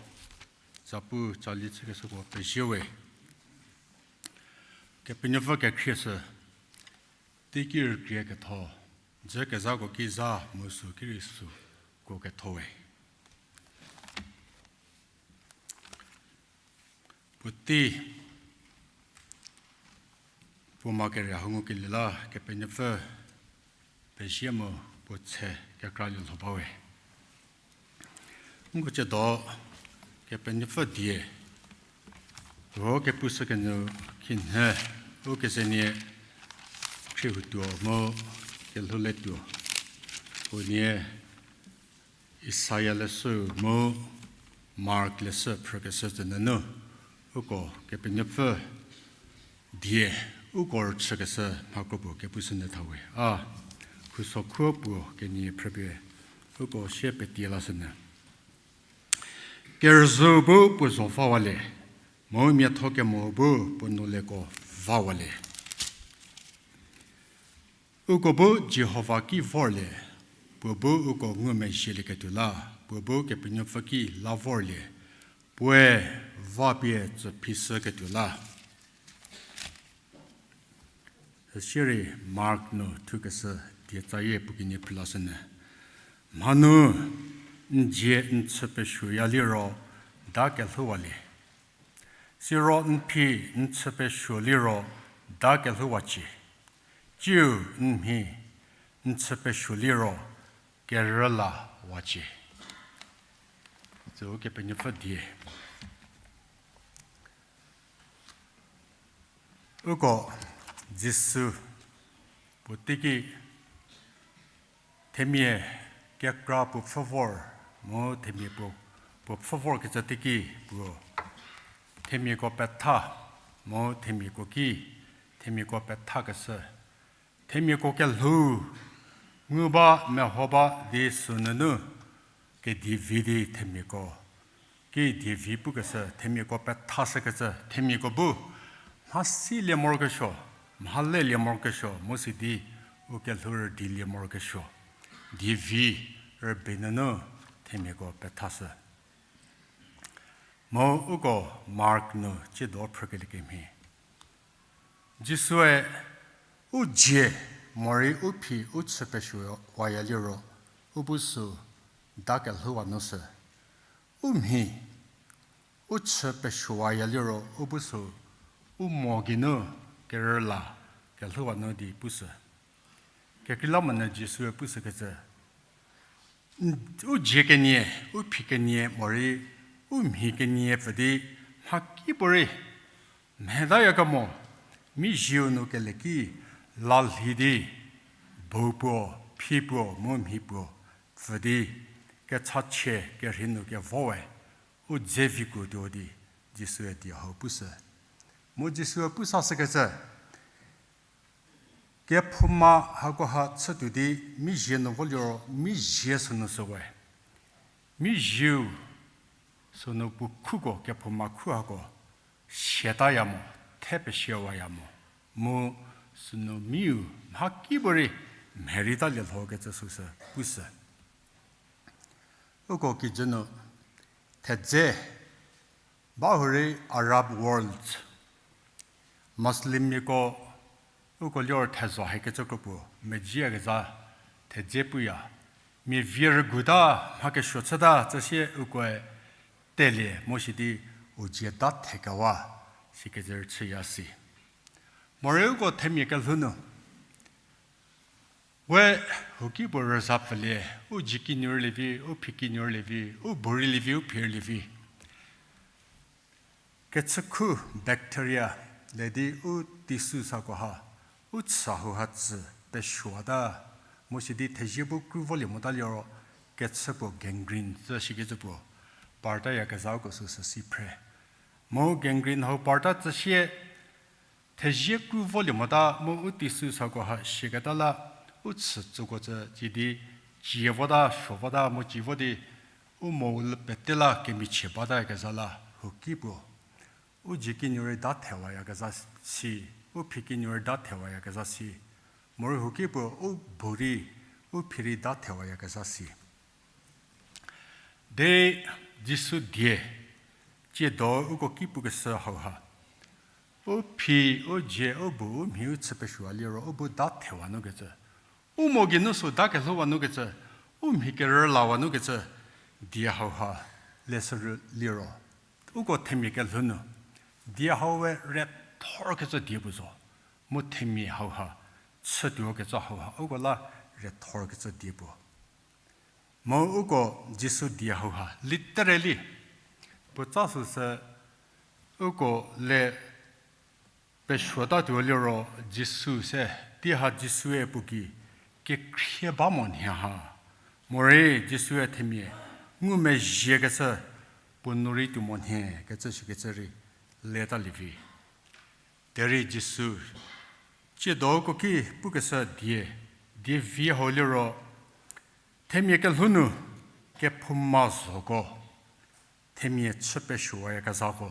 zapu tsali chükeshüko pezie we. Kepenuopfü kekhrie sü, teiki rükrie ketho, dzü kezhako ki zha mu sü ki rei süko ketho we. Puotei puo ma kere hau ngukelie la Kepenuopfü pezie mu puo tshe kekra lielho ba we. Nko tsiedo Kepenuopfü die ro kepushü kenu khinhie u kezenie khriehoutuo mu kelhouletuo unie Isaia leshü mu Mark leshü phrükeshü tsü nunu uko Kepenuopfü die uko rüchükeshü mhakro puo kepushü nyü tha we. A, khusokhuo puo kenie phrüpie uko sie petie lashünyü. Kerüzhü bu puo zho vawalie, mu miatho kemo bu puo nuleko vawalie. Uko bu Jihova ki vorlie, puo bu uko ngumezhielieketuo la, puo bu Kepenuopfü ki la vorlie, puoe vapie tsüphishüketuo la. Süsierei Mark nu thukeshü die tsayie puo kenie phrülashünyü. Mhanu n dzie n chü pesuoya liro da kelhouwalie. Siro n phi n chü pesuo liro da kelhouwacie. Tsiu n mhi n chü pesuo liro kerüla wacie. Tsü Kepenuopfü die. Uko Jisu puo teiki themia kekra puo pfhü vor, mu themia puo, puo pfhü vorkecü teiki puo themiako petha, mu themiako ki, themiako pethakeshü, themiako kelhou ngu ba meho ba di sünunu kedievi di themiako ki dievi pukeshü, themiako pethashükecü, themiako bu mhasilie morokesuo, mhalelie morokesuo mu sidi u kelhou rüdilie morokesuo, dievi rübei nunu themiako pethashü. Mu uko Mark nu tsiedo phrükelie kemhie, Jisue u dzie morei u phi u chü pesuowaya liro u bu sü da kelhouwa nu sü, u mhi u chü pesuowaya liro u bu sü u mo geinu kerüla kelhouwa nu di pushü. Kekreilamonyü Jisue pushükecü, u dzie kenie, u phi kenie morei u mhi kenie pfü di mhakipuorei mhedayakemo, mizieu nu kele ki lalhi di, bo puo, phi puo mu mhi puo pfü di, kechachie kerhei nu kevowe u dze vikuotuo di Jisue die hau pushü. Mu Jisue pusashükecü, kephouma hakoha chütuo di mizie nu voliro mizie sünu shüwe. Mizieu sünu puo khuko kephouma khu hako siataya mo, the pesiawaya mo. Mu sünu miu mhakipuorei mherei talie lhokecü süsü pushü. Uko kijü nu thedze ba hurei Arab world, Muslimmiako uko liro thezho hakecü kro puo medziyakezha thedze puya. Mia vie rüguta, mha kesuo chüta, tsüsie ukoe telie mu sidi u dzie da thekewa, sikecü rüchüya si. Morei uko themia kelhou nu we huki puo rüza pfülie, u dzie kinu rülie vi, u phi kinu rülie vi, u bo rülie vi, u phi rülie vi. Kechükhu bacteria le di u tissue sakoha, u chü hauha tsü pesuota, mu sidi thezie bu kru volie mota liro kechü puo gangrene tsü shikecü puo partayakezhako süsü si phre. Mu gangrene hau parta tsüsie thezie kru volie mota mu u tissue sakoha siaketa la u chü tsüko tsü cidi cie vota, suo vota mu ci vo di u mo u lü pete la kemichie batayakezha la huki puo u dzie kinu rei da thewayakezha si, u phi kinu rei da thewayakezha si, morei huki puo u bo rei, u phi rei da thewayakezha si. De Jisu die, tsiedo uko ki pukeshü hauha. U phi, u dzie, u bu, u mhi u chü pesuowa liro, u bu da thewa nukecü. U mo geinu sü da kelhouwa nukecü, u mhi kerülawa nukecü, die hauha, leshü liro. Uko themia kelhou nu, die hau we rethorkecü die puo zo. Mu themia hauha, chütuo kecü hauha, uko la rethorkecü die puo. Mu uko Jisu die hauha, literally, puotsa süsü uko le pesuotatuo liro Jisu se, tei ha Jisue puo gei, kekhrie ba mo nhie ha. Morei Jisue themia, ngumezhiekecü, puo nu rei tuo mo nhie, kecü shikecü rei, leta lievi. Derei Jisu, tsiedo uko ki pukeshü die, die vi hau liro, themia kelhou nu, kephouma zoko, themia chü pesuowayakezhako.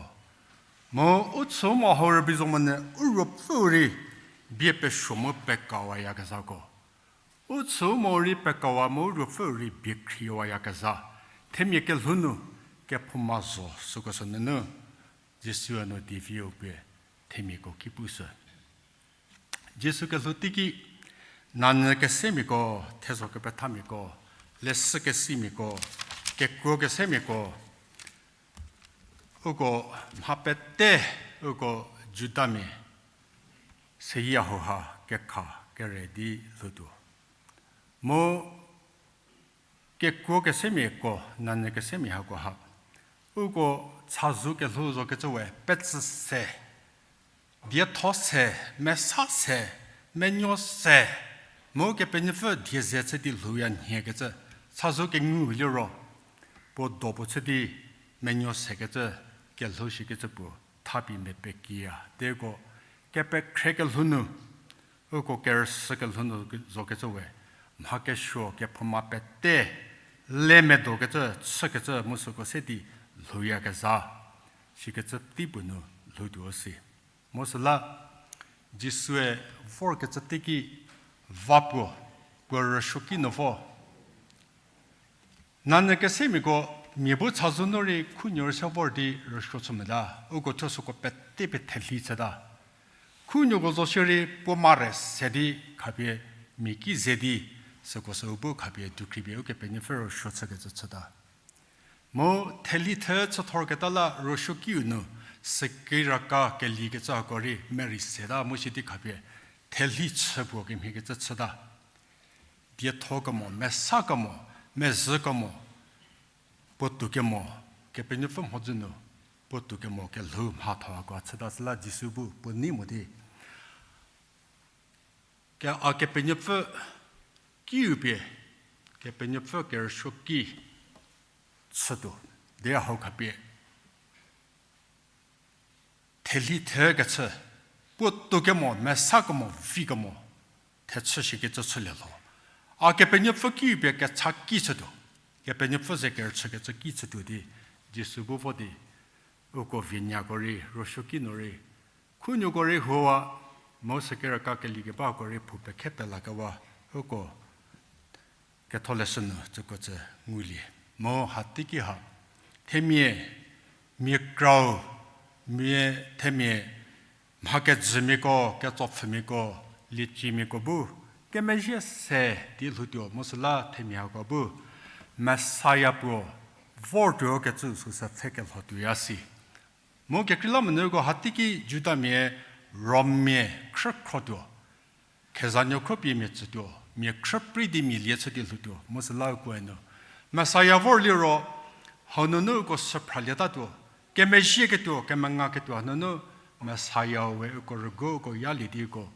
Mu u chü mo hau rübei zo monyü u ruopfüu rei bie pesuo mu pekawayakezhako. U chü mo rei pekawa mu u ruopfüu rei bie khriewayakezha. Themia kelhou nu kephouma zo süko sü nunu. Jisue nu die viu pie themiako ki pushü. Jisu kelhou teiki, nanyü kesemiako, thezho kepethamiako, leshü kesemiako, kekuo kesemiako, uko mha pete, uko Judamia, seyie hauha kekha kere di lhoutuo. Mu kekuo kesemiako, nanyü kesemia hako ha, uko chazou kelhou zokecü we petsü se, dietho se, mesa se, menuo se, mu Kepenuopfü die ze chü di lhouya nhiekecü, chazou kengu liro, puo do puo chü di menuo sekecü, kelhou shikecü puo, thapie mepekiya. Teko, kepekhre kelhou nu, uko kerüshü kelhou nu zokecü we, mha kesuo kephouma pete, le medokecü, chükecü, mu süko se di lhouyakezha, shikecü tei puo nu lhoutuo si. Mu süla, Jisue vorkecü teiki va puo, puo rüsuoki nu vo. Nanyü kesemiako mia bu chazou nu rei khunuo rei se vor di rüsuo chü mota, uko thuo süko pete pie thelhi chüta. Khunuoko zo shierei puo mare se di khapie mia ki ze di, süko sü u bu khapie dukhripie Ukepenuopfü rüsuo chükecü chüta. Mu thelhi thechü thorketa la rüsuokiu nu, sükiraka kelikecü hako rei merei seta mu shi di khapie, thelhi chü puo kemhiekecü chüta. Dietho kemo, mesa kemo, mezhü kemo, puotou kemo, Kepenuopfü mhodzü nu, puotou kemo kelhou mhatho hako chüta süla Jisu bu puo nei mo di. Ke a Kepenuopfü kiu pie, Kepenuopfü kerüsuoki chütuo, di hau khapie. Thelhi thekechü, puotou kemo, mesa kemo, vi kemo, thechü shikecü chülie lho. A Kepenuopfü kiu pie kecha ki chütuo, Kepenuopfü ze kerüchükecü ki chütuo di, Jisu bu vo di, uko vinyako rei, rüsuoki nu rei, khunuoko rei huowa, mu sükiraka kelikebako rei phou pekhe pelakewa, uko ketholeshü nu tsüko tsü ngulie. Mu hateiki ha, themia, mia krau, mia themia, mha kejümiako, ketsopfhümiako, liecimiako bu, kemezhie se di lhoutuo mu süla themia hako bu, Messiah puo, vortuo kecü süsü pfhe kelho tuoya si. Mu kekreilamonyüko hateiki Judamia, Rommia, khrükhrotuo. Khezanuo khropie mia tsütuo, mia khrüprei di mia lie chü di lhoutuo, mu süla ukoe nu. Messiah vor liro, hanunu uko süphralietatuo, kemezhieketuo, kemengaketuo, hanunu Messiah we uko rüguo uko yalie di uko,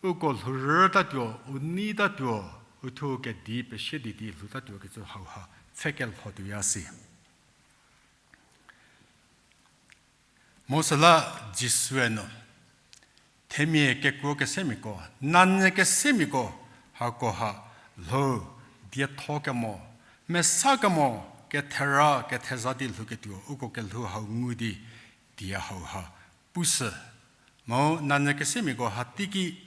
uko lhourütatuo, u neitatuo, uthuo kedi pesie di di lhoutatuo kecü hauha, pfhe kelho tuoya si. Mu süla Jisue nu, themia kekuo kesemiako, nanyü kesemiako, hako ha, lhou, dietho kemo, mesa kemo, kethera, ketheza di lhouketuo, uko kelhou hau ngu di, die hauha, pushü. Mu nanyü kesemiako hateiki,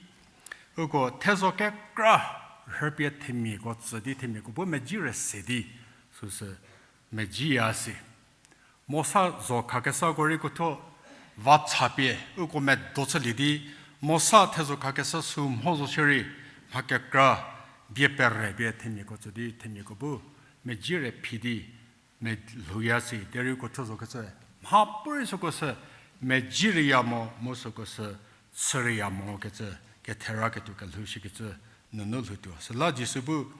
uko thezho kekra, rhüpie themiako tsü di themiako bu mezhie re se di, süsü, mezhieya si. Mosa zo khakesako rei kuothuo va chapie uko medo chülie di, Mosa thezho khakesü sü mho zo shierei, mha kekra bie pere pie themiako tsü di themiako bu medzire phi di, melhouya si, derei kuothuo zokecü mhapuorei süko sü medzirüya mo, mu süko sü chürüya mo kecü, kethera ketuo kelhou shikecü nunu lhoutuo. Süla Jisu bu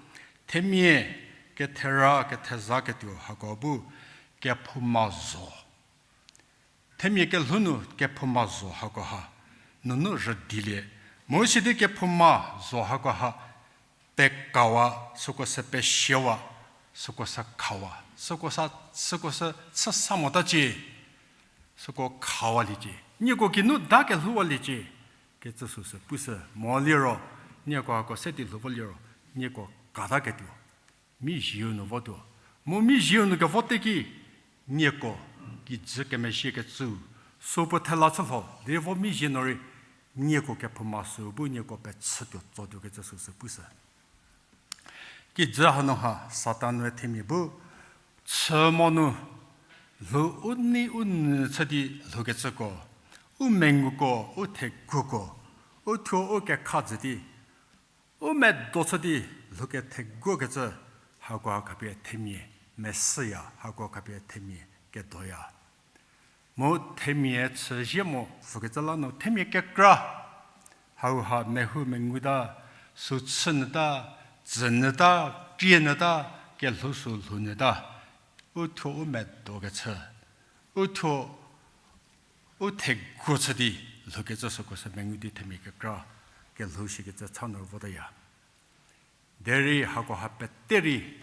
themia kethera ketheza ketuo hako bu kephouma zo. Themia kelhou nu kephouma zo hakoha nunu rüdilie. Mu sidi kephouma zo hakoha pekawa, süko sü pesiewa, süko sü khawa, süko sa, süko sü chü sa mota cie, süko khawaliecie. Nieko geinu da kelhouwaliecie kecü süsü pushü moliro, nieko hako se di lhou voliro, nieko kata ketuo mizieu nu votuo. Mu mizieu nu kevo teki, nieko kijü kemezhiekecü sü puo thela chü lho di vo mizie nu rei, nieko kephouma sü bu nieko pechütuo tsotuo kecü süsü pushü. Kijü hanu ha Satan-e themia bu chü mo nu lhou u nei u nyü chü di lhoukecüko, u menguko, u theguoko, u thuo u kekha jü di u medo chü di lhouketheguokecü, hakoha khapie themia mesüya, hakoha khapie themia kedoya. Mu themia chüzie mo pfükecü la nu themia kekra hauha mehou menguta, sü chünyüta, tsünyüta, krienyüta, kelhou sü lhounyüta, u thuo u medokecü, u thuo u theguo chü di lhoukecü süko sü mengu di themia kekra kelhou shikecü cha nu votaya. Derei hakoha pete rei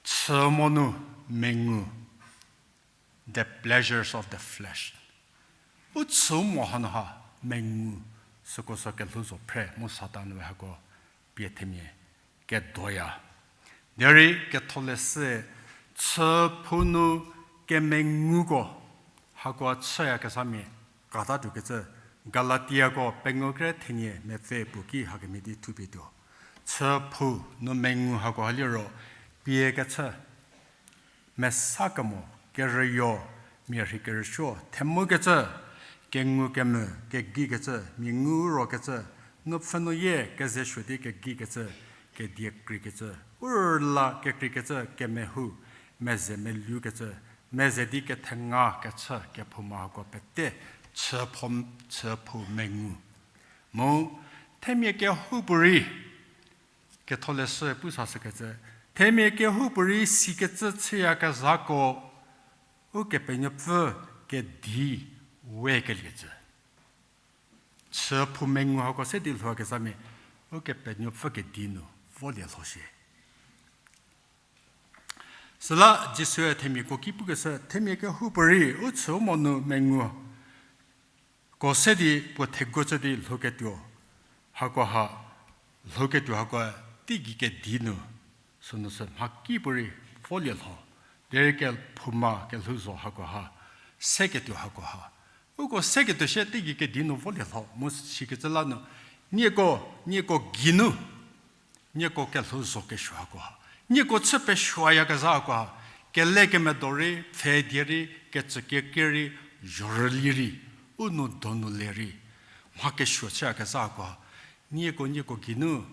chü mo nu mengu, the pleasures of the flesh, u chü mo hanu ha mengu, süko sü kelhou zo phre mu Satan we hako pie themia kedoya. Derei ketholeshü chü phou nu kemenguko, hakoha chüyakezhamia katatuokecü, Galatiako pengou kre thenie mepfü puo ki hakemhie di thupie tuo. Chü phou nu mengu hakoha liro, piekecü, mesa kemo, kerüyo, mia rhei kerüsuo, themukecü, kengu kemvü, kegikecü, mia ngu rokecü, nupfhü nu yie kezesuo di kegikecü, kedie kreikecü, u rüla kekreikecü, kemehou, meze melukecü, meze di kethenga kechü kephouma hako pete chü phou, chü phou mengu. Mu themia kehoupuorei, ketholeshü pu sashükecü, themia kehoupuorei sikecü chüyakezhako, Ukepenuopfü kedi we keliecü. Chü phou mengu hako se di lhoukezhamia, Ukepenuopfü kedi nu volie lho shie. Süla Jisue themiako ki pukeshü, themia kehoupuorei u chü u mo nu mengu ko se di puo theguo chü di lhouketuo hakoha, lhouketuo hako teigei kedi nu, sünu sü mhakipuorei volie lho, derei kephouma kelhou zo hakoha, seketuo hakoha, uko seketuo shie teigei kedi nu volie lho mu sikecü la nu, nieko, nieko geinu nieko kelhou zo kesuo hakoha, nieko chü pesuoyakezha hakoha, kele kemedo rei, pfhe die rei, kecü keke rei, zhorüli rei, u nou donu le rei, mha kesuo chüyakezha hakoha, nieko, nieko geinu,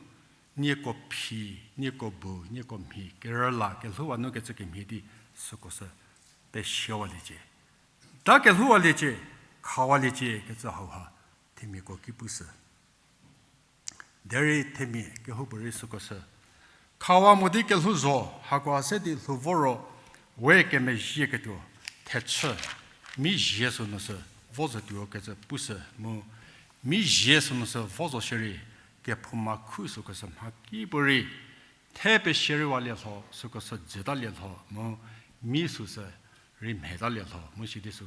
nieko phi, nieko bu, nieko mhi kerüla kelhouwa nu kecü kemhie di süko sü pesiewaliecie. Da kelhouwaliecie, khawaliecie kecü hauha themiako ki pushü. Derei themia kehoupuorei süko sü khawa mo di kelhou zo hakoha se di lhou voro, we kemezhieketuo thechü, mizie sünu sü vo zotuo kecü pushü mu, mizie sünu sü vo zo shierei, kephouma khu süko sü mhakipuorei the pesiereiwalie lho, süko sü dzütalie lho mu, mi süsü rei mhetalie lho mu sidi sü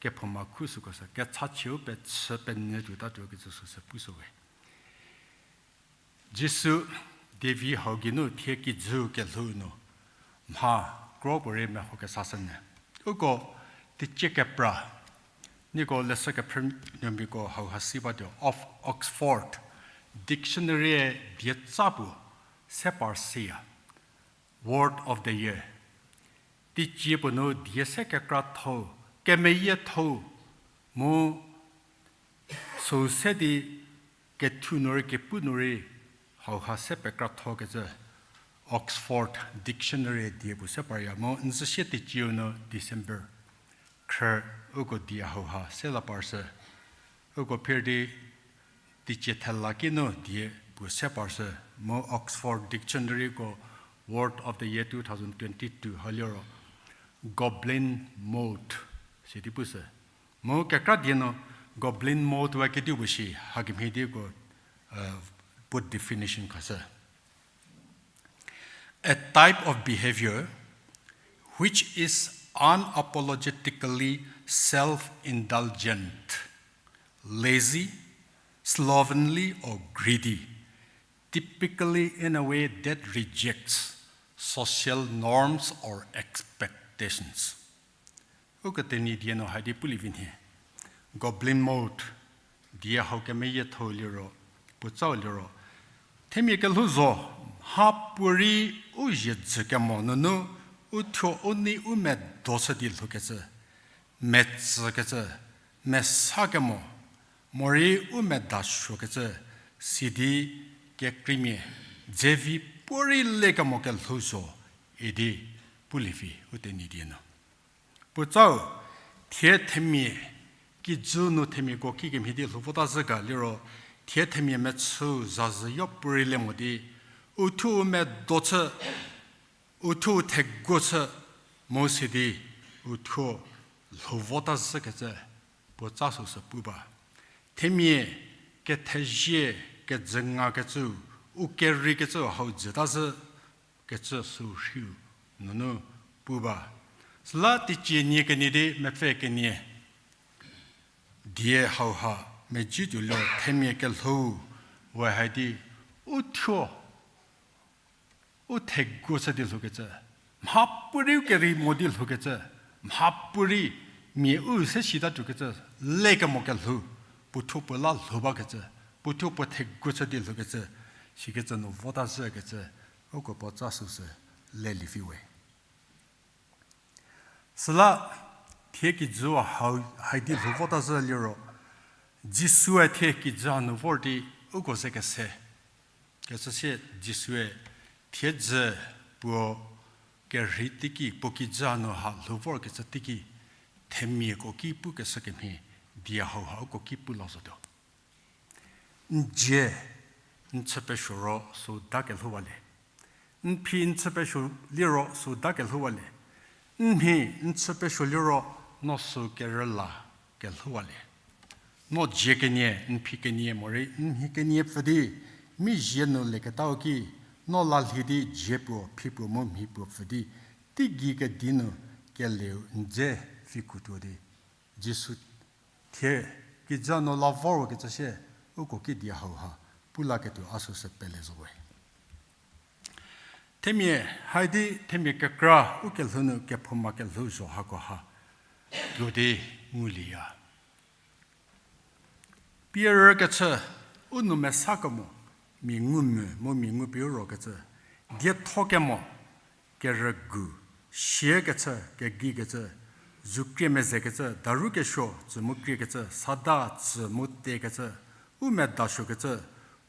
kephouma khu süko sü kechachie u pechü penyü tuotatuo kecü süsü pushüwe. Jisu devi hau geinu thie kijü kelhou nu mha kro puorei mehokesashünyü. Uko teicie kepra, nieko leshü kephrünuomiako hauha si batuo, of Oxford Dictionary-e dietsa puo se par siya. Word of the year. Teicie puo nu die se kekratho, kemeyietho, mu süu se di kethu nu rei kepu nu rei hauha se pekrathokecü Oxford Dictionary die puo se parya mu n zü sie teicieu nu December khrü uko die hauha se la parshü. Uko phir di teicie thela ki nu die puo se parshü mu Oxford Dictionaryko Word of the Year two thousand twenty-two haliro goblin mote sidi pushü. Mu kekra die nu goblin mote wa kedipuo shi hakemhie diko puo definition khashü. A type of behavior which is unapologetically self-indulgent, lazy, slovenly, or greedy, typically in a way that rejects social norms or expectations. Uko Tenyidie nu haidi pulie vi nhie. Goblin mote, die hau kemeyietho liro, puotsau liro, themia kelhou zo, mhapuorei u zhie dzükemo nunu, u thuo u nei u medo shü di lhoukecü, metsükecü, mesakemo, morei u medasuokecü, sidi kekreimia, dzevi puorei lekemo kelhou zo, idi pulie vi u Tenyidie nu. Puotsau, thie themia, kijü nu themiako kikemhie di lhou vota zhü ga liro, thie themia mechü zazhü yo puorei le mo di, u thuo u medo chü, u thuo u theguo chü, mu sidi, u thuo lhou vota zhükecü, puotsa süsü pu ba. Themia kethezie kejüngakecü, u kereikecü hau jüta zhü kecü sü rhiu nunu pu ba. Süla teicie nie kenie di mepfü kenie die hauha mezhie tuo liro themia kelhou we hai di u thuo u theguo chü di lhoukecü, mhapuorei u kerei mo di lhoukecü, mhapuorei mia u se sita tuokecü, lekemo kelhou, puo thuo puo la lhou bakecü, puo thuo puo theguo chü di lhoukecü, sikecü nu vota zhükecü, uko puotsa süsü lelie vi we. Süla thie kijü hau hai di lhou vota zhü liro, Jisue thie kijü hanu vor di uko ze kese. Kecü sie Jisue thiedzü puo kerhei teiki, puo kijü hanu ha lhou vorkecü teiki, themiako ki pukeshü kemhie, die hauha uko ki pu la zotuo. N dzie n chü pesuo ro süu da kelhouwalie. N phi n chü pesuo liro süu da kelhouwalie. N mhi n chü pesuo liro no süu kerüla kelhouwalie. No dzie kenie, n phi kenie morei n mhi kenie pfü di, mi zie nu leketau ki, no la lhi di dzie puo, phi puo mu mhi puo pfü di, teigei kedi nu keleu n dze phi kutuo di. Jisu thie kijü nu la vorkecü sie, uko kidi hauha pu laketuo a süsü pele zo we. Themia, haidi themia kekra u kelhou nu kephouma kelhou zo hako ha tuo di ngulieya. Pie rükecü, u nou mesa kemo, mia ngumvü mu mia ngupie u rokecü, dietho kemo, kerügu, siekecü, kegikecü, zukrie mezekecü, daru kesuo, tsü mu kriekecü, sada, tsü mu tekecü, u medasuokecü,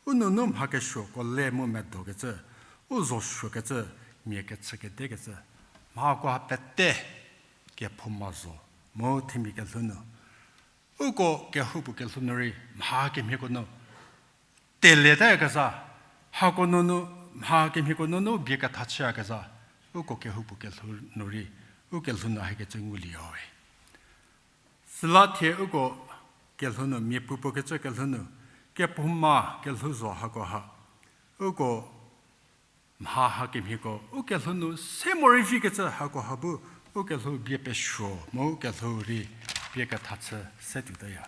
u nunu mha kesuoko le mu medokecü, u zosuokecü, mia kechükedekecü, mhakoha pete kephouma zo, mu themia kelhou nu uko kehoupuo kelhou nu rei mha kemhieko nu tele tayakezha, hako nunu, mha kemhieko nunu bie ketha chüyakezha, uko kehoupuo kelhou nu rei, u kelhou nu hakecü ngulieyawe. Süla thie uko kelhou nu, mia puopuo kecü kelhou nu, kephouma kelhou zo hako ha, uko mha hakemhieko u kelhou nu se morei vikecü hako ha bu, u kelhou bie pesuo mu u kelhou rei bie ketha chü se tuotaya.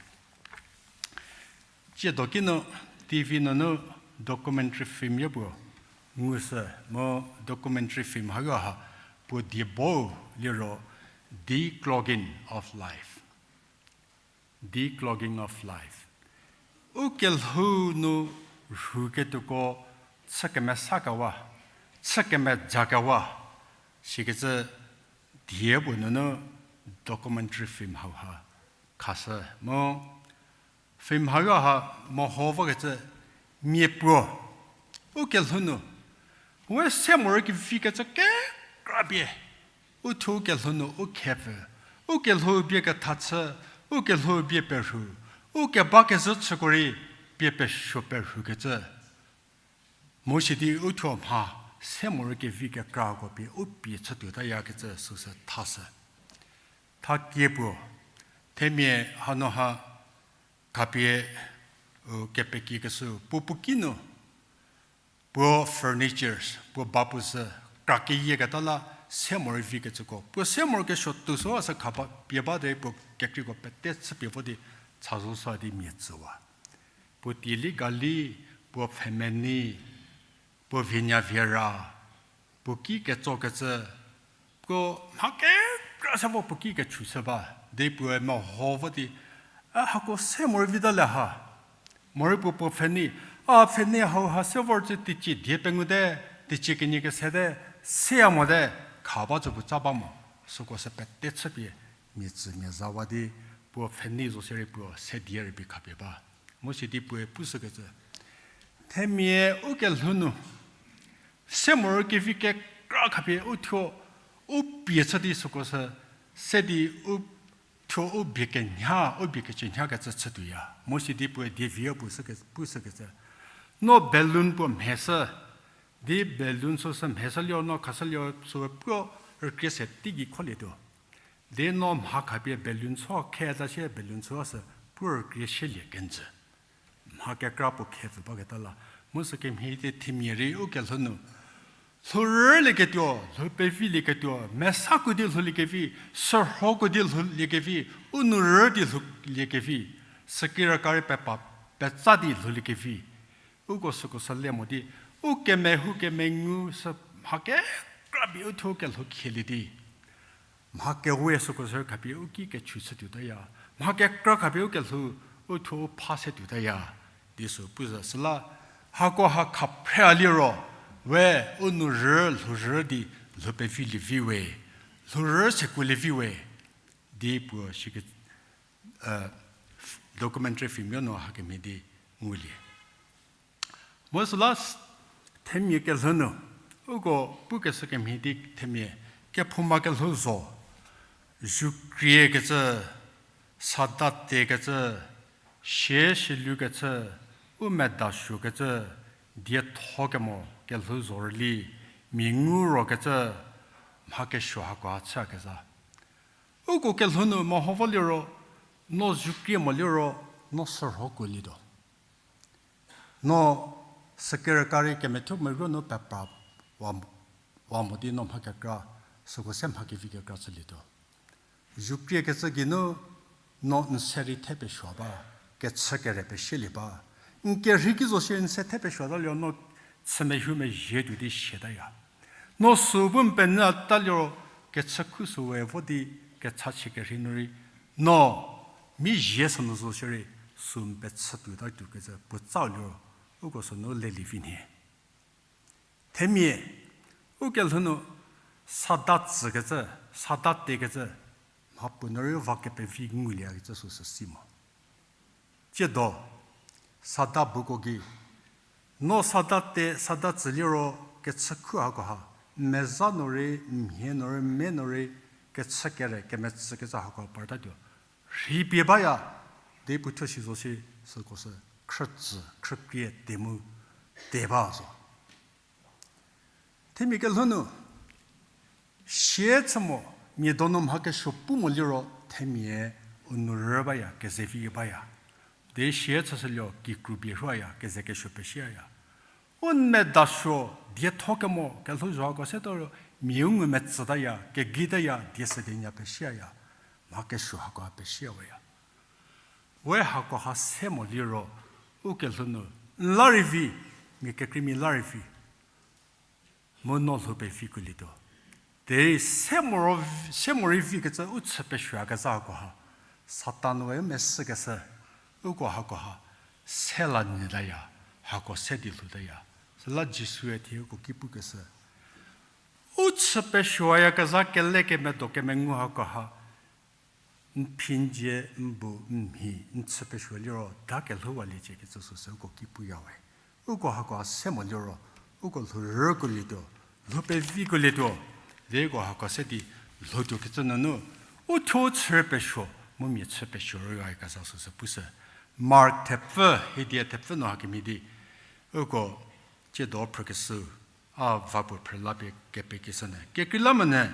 Tsiedo kinu T V nunu documentary film yo puo ngushü mu documentary film hayo ha puo die bo liro Declogging of Life. Declogging of Life. U kelhou nu rhuketuoko chü kemesa kewa, chü kemeja kewa, sikecü Die puo nunu documentary film hauha khashü mu film hau ha meho vokecü miapuo u kelhou nu we se morei kevi kecü kekra pie u thuo u kelhou nu u khepfü, u kelhou bie ketha chü, u kelhou bie perhu, u keba kezhü chüko rei pie pesuo perhukecü. Mu sidi u thuo mha se morei kevi kekrako pie u pie chütuotayakecü süsü thashü. Thakie puo, themia hanu ha khapie u kepekiekeshü puo puo ki nu puo furnitures, puo ba puo sü kra keyieketa la se morei vikecüko. Puo se morei kesuo tuo süu sü khaba pie ba derei puo kekreiko pete chüpie vo di chazou sa di mia tsüwa. Puo tieli gali, puo pfhemenei, puo vienya viera, puo ki ketsokecü, puo mha kekra se vo puo ki kechüshü ba, di puoe meho vo di, a hako se morei vita le ha. Morei puo puo pfhenei, a pfhenei hau ha se vor cü teicie die pengoute, teicie kenie kesete, seya mote, khaba tsü puo ca ba mo, süko sü pete chüpie, mia tsü mia zawa di, puo pfhenei zo sierei puo se die rei pie khapie ba. Mu sidi puoe pushükecü, themia u kelhou nu se morei kevi kekra khapie u thuo u pie chü di süko sü se di u thuo u bie kenya, u bie kecünyakecü chütuoya. Mu sidi puoe die vi-e puo sü ke-, pushükecü, no balloon puo mheshü, di balloon süsü mheshülie no khashülie süe puo rükrie se teigei kholietuo. Di no mha khapie balloon chü khe ta sie balloon chü sü puo rükrie shielie kenjü. Mha kekra puo khepfü baketa la, mu sükemhie di themia rei u kelhou nu lhourülieketuo, lhou pevilieketuo, mesako di lhouliekevi, sürhoko di lhouliekevi, u nou rü di lhouliekevi, sükiraka rei pepa, petsa di lhouliekevi. Uko süko sü le mo di, u kemehou kemengu sü mha kekra pie u thuo kelhou khielie di mha kewe süko sü khapie u ki kechü chütuotaya. Mha kekra khapie u kelhou, u thuo u pha se tuotaya. Di sü pushü süla, hako ha khaphre a liro, we u nou rü lhourü di lhou pevilievi we, lhourü sekolievi we, di puo shike, documentary film yo nu hakemhie di ngulie. Mu süla themia kelhou nu, uko pukeshü kemhie di themia kephouma kelhou zo, zukriekecü, sadatekecü, sie sielukecü, u medasuokecü, dietho kemo kelhou zo rüli, mia ngu rokecü, mha kesuo hako a chüyakezha. Uko kelhou nu meho vo liro, no zukrie mo liro, no sürhokuolietuo. No sükiraka rei kemethuo meruo nu pepra wa, wa mo di no mha kekra, süko se mha kevi kekra chülietuo. Zukriekecü geinu no n se rei the pesuo ba, kechü kere peshielie ba. N kerhei ki zo sie n se the pesuota liro no chü mehou mezhie tuo di siataya. No süu bu n penyü ta liro kechü khu süu we vo di kechachie kerhei nu rei, no mi zie sünu zo shierei süu n pechü tuota tuokecü puo tsau liro, uko sünu lelie vi nhie. Themia, u kelhou nu sada tsükecü, sada tekecü, mhapuo nu rei va kepevi ngulieyakecü süsü si mo. Tsiedo, sada buko gei, no sada te, sada tsü liro kechü khu hakoha, meza nu rei, mhie nu rei, me nu rei, kechü kere kemetsükecü hako partatuo rhei pie baya, di puo thuo si zo si, süko sü khrütsü, khrükrie te mu te ba zo. Themia kelhou nu, sie chü mo, mia donu mha kesuo pu mo liro themia u nou rü baya, kezevi baya. Di sie chüshülie kikru bie rhuaya, keze kesuo peshiaya. U medasuo, dietho kemo kelhou zhoko se to ro, mia u ngumetsütaya, kegitaya, die sü di nya peshiaya, mha kesuo hako ha peshiawaya. We hako ha se mo liro, u kelhou nu, n la rei vi, mia kekreimia la rei vi, mu no lhou pevikuolietuo. Derei se mo ro-, se morei vikecü u chü pesuoyakezha hako ha, Satan we mesükeshü, uko hako ha, se la nyütaya, hako se di lhoutaya. Süla Jisue thie uko ki pukeshü, U chü pesuoyakezha kele kemedo kemengu hakoha, n phi n dzie n bu n mhi n chü pesuo liro da kelhouwaliecie kecü süsü uko ki puya we. Uko hako se mo liro, uko lhou rükolietuo, lhou peviko lietuo, de uko hako se di lhoutuo kecü nunu, u thuo chü pesuo, mu mia chü pesuo rüyakezha süsü pushü. Mark thepfü, hiedia thepfü nu hakemhie di, uko tsiedo phrükeshü, a va puo phrü la pie kepekeshü nyü. Kekreilamonyü,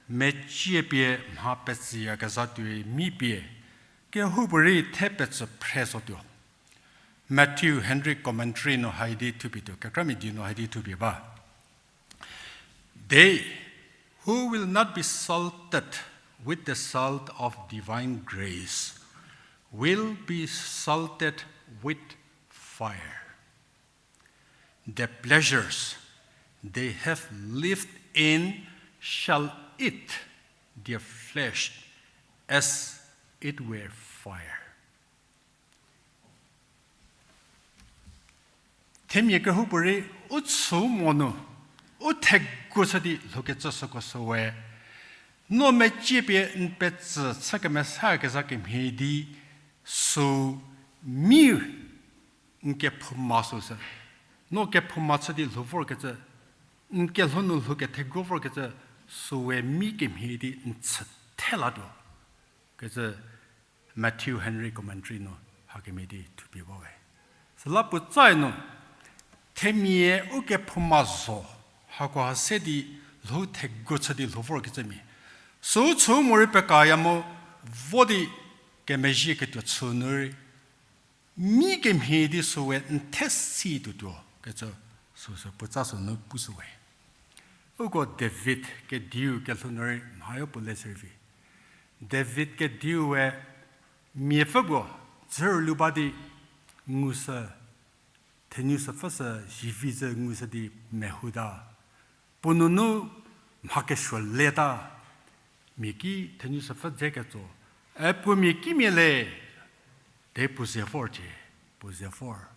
mecie pie mha petsüyakezha tuoi mi pie, kehoupuorei the petsü phre zotuo. Matthew Henry Commentary nu hai di thupie tuo, kekramia di nu hai di thupie ba. They who will not be salted with the salt of divine grace will be salted with fire. The pleasures they have lived in shall eat their flesh as it were fire. Themia kehoupuorei u chü mo nu, u thegu chü di lhoukecü süko sü we. No mecie pie n petsü chü kemesa kezha kemhie di sü mi n kephouma süsü. No kephouma chü di lhou vorkecü, n kelhou nu lhou ketheguo vorkecü, sü we mi kemhie di n chü the latuo. Kecü Matthew Henry Commentary nu hakemhie di thupie ba we. Süla puotsai nu, themia u kephouma zo, hakoha se di lhou thegu chü di lhou vorkecümia. Sü chü morei pekaya mo vo di kemezhie ketuo chü nu rei, mi kemhie di sü we n the si tuotuo kecü süsü puotsa sü nu pushü we. Uko David kediu kelhou nu rei mhayo puo le servi. David kediu we miapfü puo dzürü lu ba di ngushü, thenu süpfü sü zivi zü ngushü di mehouta. Puo nunu mha kesuo leta, mia ki thenu süpfü dze ketso, e puo mia kimia le, de puo ze vorcie, puo ze vor.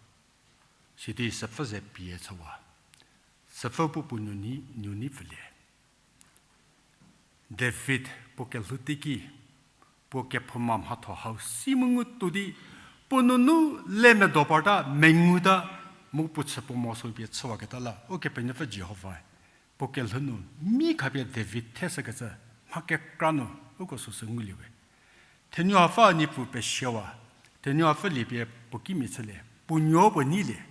Sidi süpfü ze pie chüwa. Süpfü pu puo nuo ni, nuo ni pfülie. David puo kelhou teiki, puo kephouma mhatho hau si mu ngu tuo di, puo nunu le medo parta, menguta, mu puo chü puo mo sü pie chüwaketa la, Ukepenuopfü Jihovae puo kelhou nu mi khapie David theshükecü, mha kekra nu uko süsü ngulie we. Thenu hapfü a niepu pesiewa, thenu hapfü lie pie puo kimia chülie, puo nuo puo neilie,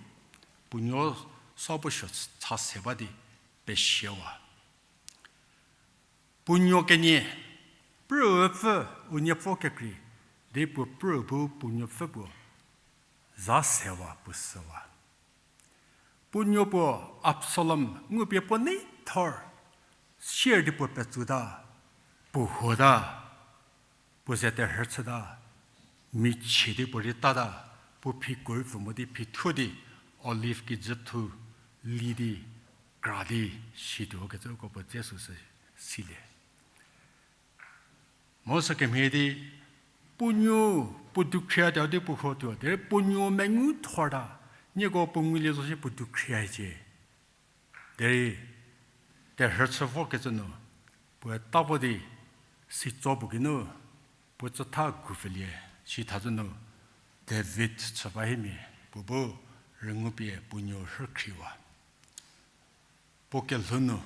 puo nuo sa puo suo cha se ba di pesiewa. Puo nuo kenie, prüpfü u niepfü kekrei, di puo prü bu puo nuopfü puo za sewa puo süwa. Puo nuo puo Absalom ngupie puo nei thor, sier di puo petsuta, puo huota, puo ze terhü chüta, michie di puo rei tata, puo phiko rei pfü mo di phithuo di, olive kijü thu li di, kra di, situo kecü uko puo dze süsü silie. Mo sükemhie di, puo nuo, puo dukhriwatuo di puo huotuo, derei puo nuo mengu thorta, nieko puo ngulie zo shi puo dukhriwa hiecie. Derei, terhü chü vorkecü nu, puoe ta vo di, sitso puo geinu, puo tsütha gupfülie, sithacü nu, David chü ba himia, puo bu rüngupie puo nuo rhükhriwa. Puo kelhou nu,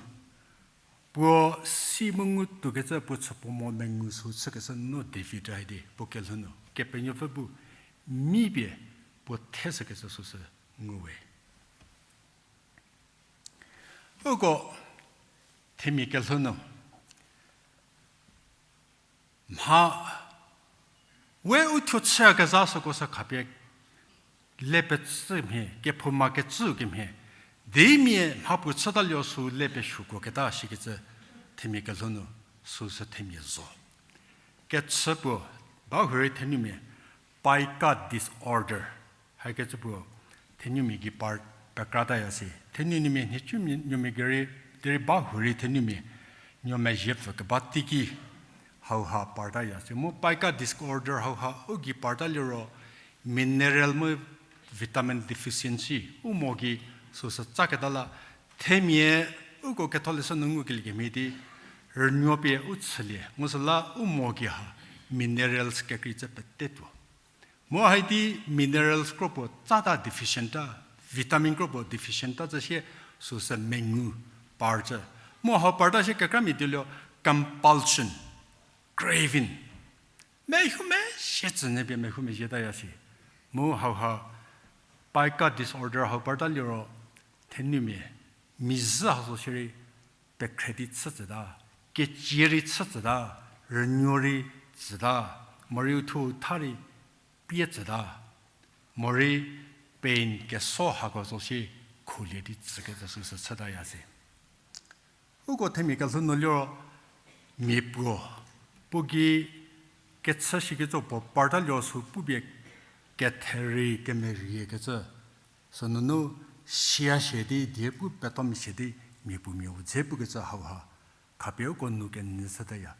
puo si mu ngu tuokecü puo chü puo mo mengu sü chükeshü nu David rei di, puo kelhou nu, Kepenuopfü bu mi pie puo theshükecü süsü nguwe. Uko themia kelhou nu, mha, we uthuo chüyakezha süko sü khapie le pecü mhie, kephouma kecü kemhie, demia mha puo chütalie sü le pesuokuoketa shikecü themia kelhou nu süsü themia zo. Kechü puo, bahurei thenumia, pica disorder. Hakecü puo, thenumia gei par pekrata ya si. Thenumia, nhicu nuomia gei rei, derei bahurei thenumia, nuo mezhie pfü keba teiki, hauha parta ya si. Mu pica disorder hauha u gei parta liro, mineral mu vitamin deficiency, u mo gei süsü tsaketa la, themia Uko ketholeshü nu ngukelie kemhie di, rünuo pie u chülie, mu süla u mo ki ha, minerals kekrei cü pete tuo. Mu hai di minerals kro puo tsata deficient ta, vitamin kro puo deficient ta cü sie süsü mengu par cü. Mu hau parta sie kekramia tuolio compulsion, craving. Mehou mezhie tsü nyü pie mehou mezhie taya si. Mu hauha pica disorder hau parta liro thenumia, mizhü ha zo shierei pekhre di chü tsüta, kecie rei chü tsüta, rünuo rei tsüta, morei uthuo tha rei pie tsüta, morei pain keso hako zo sie kholie di tsükecü süsü chütaya si. Uko themia kelhou nu liro mia puo, puo gei kechü shikecü puo parta liro sü pupie ketherei kemerie kecü. Sünunu sia shie di die pu petomia shie di mia puo mia u dze pukecü hauha khapie uko nu kenyü chütaya.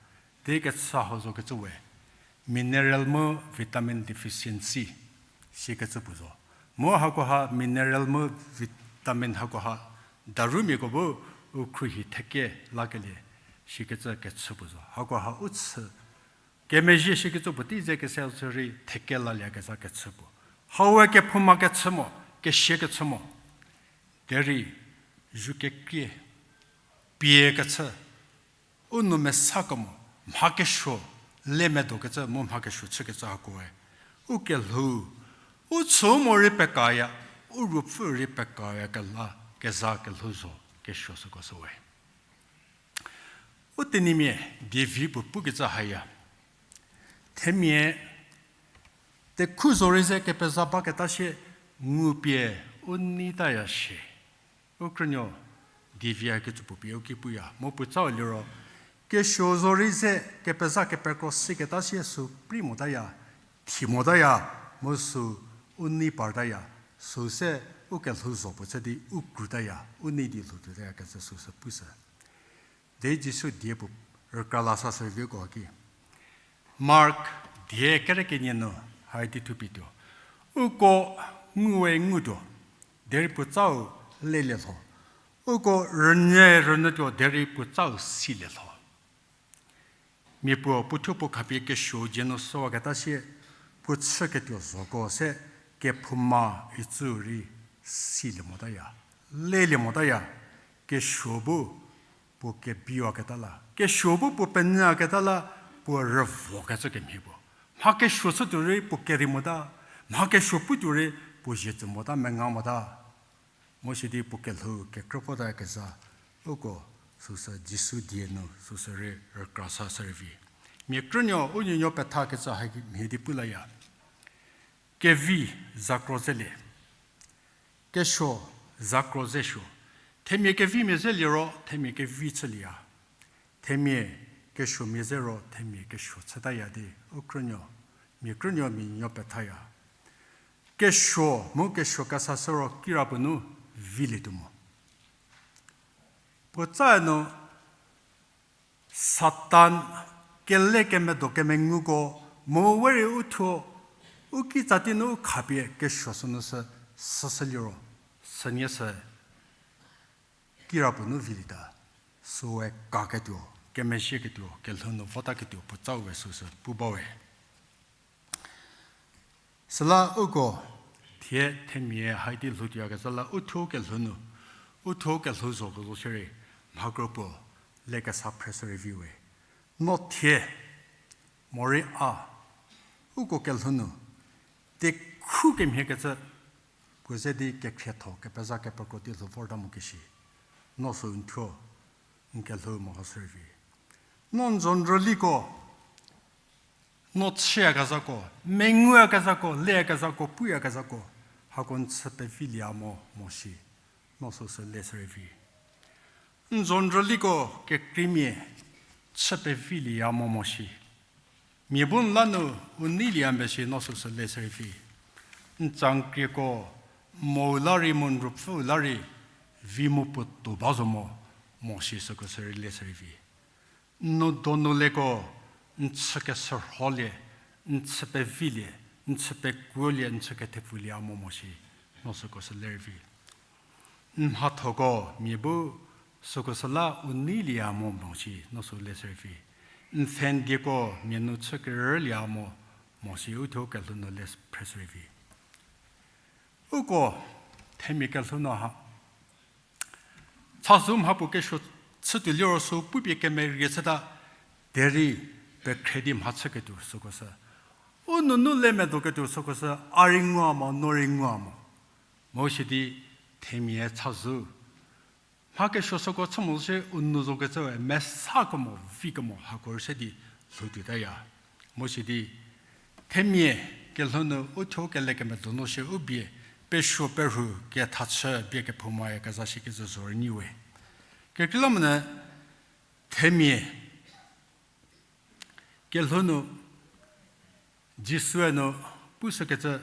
Di kechü hau zo kecü we mineral mu vitamin deficiency sikecü puo zo. Mu hakoha mineral mu vitamin hakoha darumiako bu u khruohi theke lakelie sikecü kechü puo zo. Hakoha u chü kemezhie shikecü puo tei ze kese sürei theke laliekezha kechü puo. Haue kephouma kechü mo, kesia kechü mo. Derei, zu kekrie, pie kechü, u nou mesa kemo, mha kesuo, le medokecü mu mha kesuo chükecü hakoe. U kelhou, u chü mo rei pekaya, u ruopfü rei pekaya kela, keza kelhou zo, kesuo süko sü we. U tenyimia dievi puo pukecü haya. Themia, tekhu zo rei ze kepeza baketa sie ngupie u nei taya shie. U krünuo dievi hakecü puo pie u ki puya. Mu puotsau liro, kesuo zo rei ze kepeza kepekro siketa sie sü prei motaya, thi motaya, mu sü u nei partaya, sü se u kelhou zo puo chü di u krutaya, u nei di lhou tuotaya kecü süsü pushü. Di Jisu die puo rükra la sa sü vieko ki. Mark die kere kenie nu hai di thupie tuo. Uko ngue ngutuo, derei puotsau lelie lho. Uko rünyü rünyütuo, derei puotsau silie lho. Mia puo puothuo puo khapie kesuo dzie nu süwaketa sie, puo chüketuo zoko se kephouma icü rei silie motaya, lelie motaya, kesuo bu puo kebiwaketa la, kesuo bu puo penyüyaketa la, puo rüvokecü kemhie puo. Mha kesuo chütuo rei puo kerei mota, mha kesuo putuo rei puo zie tsü mota, menga mota. Mo sidi puo kelhou kekrü vota kezha, uko süsü Jisu die nu süsü rei rükra sa sü rei vi. Mia krünuo u nuonuo pethakecü ha mhie di pu laya. Kevi zakro zelie. Kesuo zakro zesuo. Themia kevimia zeliro themia kevi chülieya. Themia kesuomia ze ro themia kesuo chütaya di u krünuo, mia krünuo mia nuo pethaya. Kesuo mu kesuo kesa sü ro kirapuo nu vilietuo mo. Puotsa nu Satan kele kemedo kemenguko mu we rei u thuo u kitsa tei nu u khapie kesuo sünu sü süsü liro sünie sü kirapuo nu vilieta, süe kaketuo, kemezhieketuo, kelhou nu votaketuo puotsau we süsü pu bawe. Süla uko thie themia hai di lhoutuoyakezha la u thuo kelhou nu, u thuo kelhou zoko zo shierei mhakro puo lekesa phre sü rei vi we. No thie morei a, uko kelhou nu, tekhu kemhiekecü, puo ze di kekhrietho kepeza kepekro di lhou vorta mo keshi, no sü n thuo, n kelhou mo ha sü rei vi. No n zonrüliko, no chüyakezhako, menguyakezhako, leyakezhako, puyakezhako, hako n chü pevilieya mo mo shi, no süsü le sü rei vi. N zonrüliko kekreimia chü pevilieya mo mo shi, mia bu n la nu u neilieya mbe shi, no süsü le sü rei vi. N tsangkrieko, mo u la rei, mo n ruopfüu la rei, vi mu puotou ba zo mo, mo shi süko sü rei le sü rei vi. N nou donu leko, n chü kesürholie, n chü pevilie, n chü pekuolie, n chü kethepfulieya mo mo shi, no süko sü le rei vi. N mhathoko mia bu Süko süla u neilieya mo mo shi no sü le sürei vi. N pfhendieko mia nu chü kerülie mo mo shi uthuo kelhou nu le phreshürei vi. Uko themia kelhou nu ha chazou mhapuo kesuo chütuo liro sü pupie kemerie chüta derei pekhre di mha chüketuo süko sü. U nunu le medoketuo süko sü a rei ngua mo, no rei ngua mo. Mo shi di themia chazou mha kesuo süko chü mo shie u nu zokecü we mesa kemo, vi kemo hako rei se di lhoutuotaya. Mo shi di themia kelhou nu uthuo kele kemedonu shie u bie pesuo perhu kethachü bie kephoumaya keza shikecü zhorei nyi we. Kekreilamonyü themia kelhou nu Jisue nu pushükecü,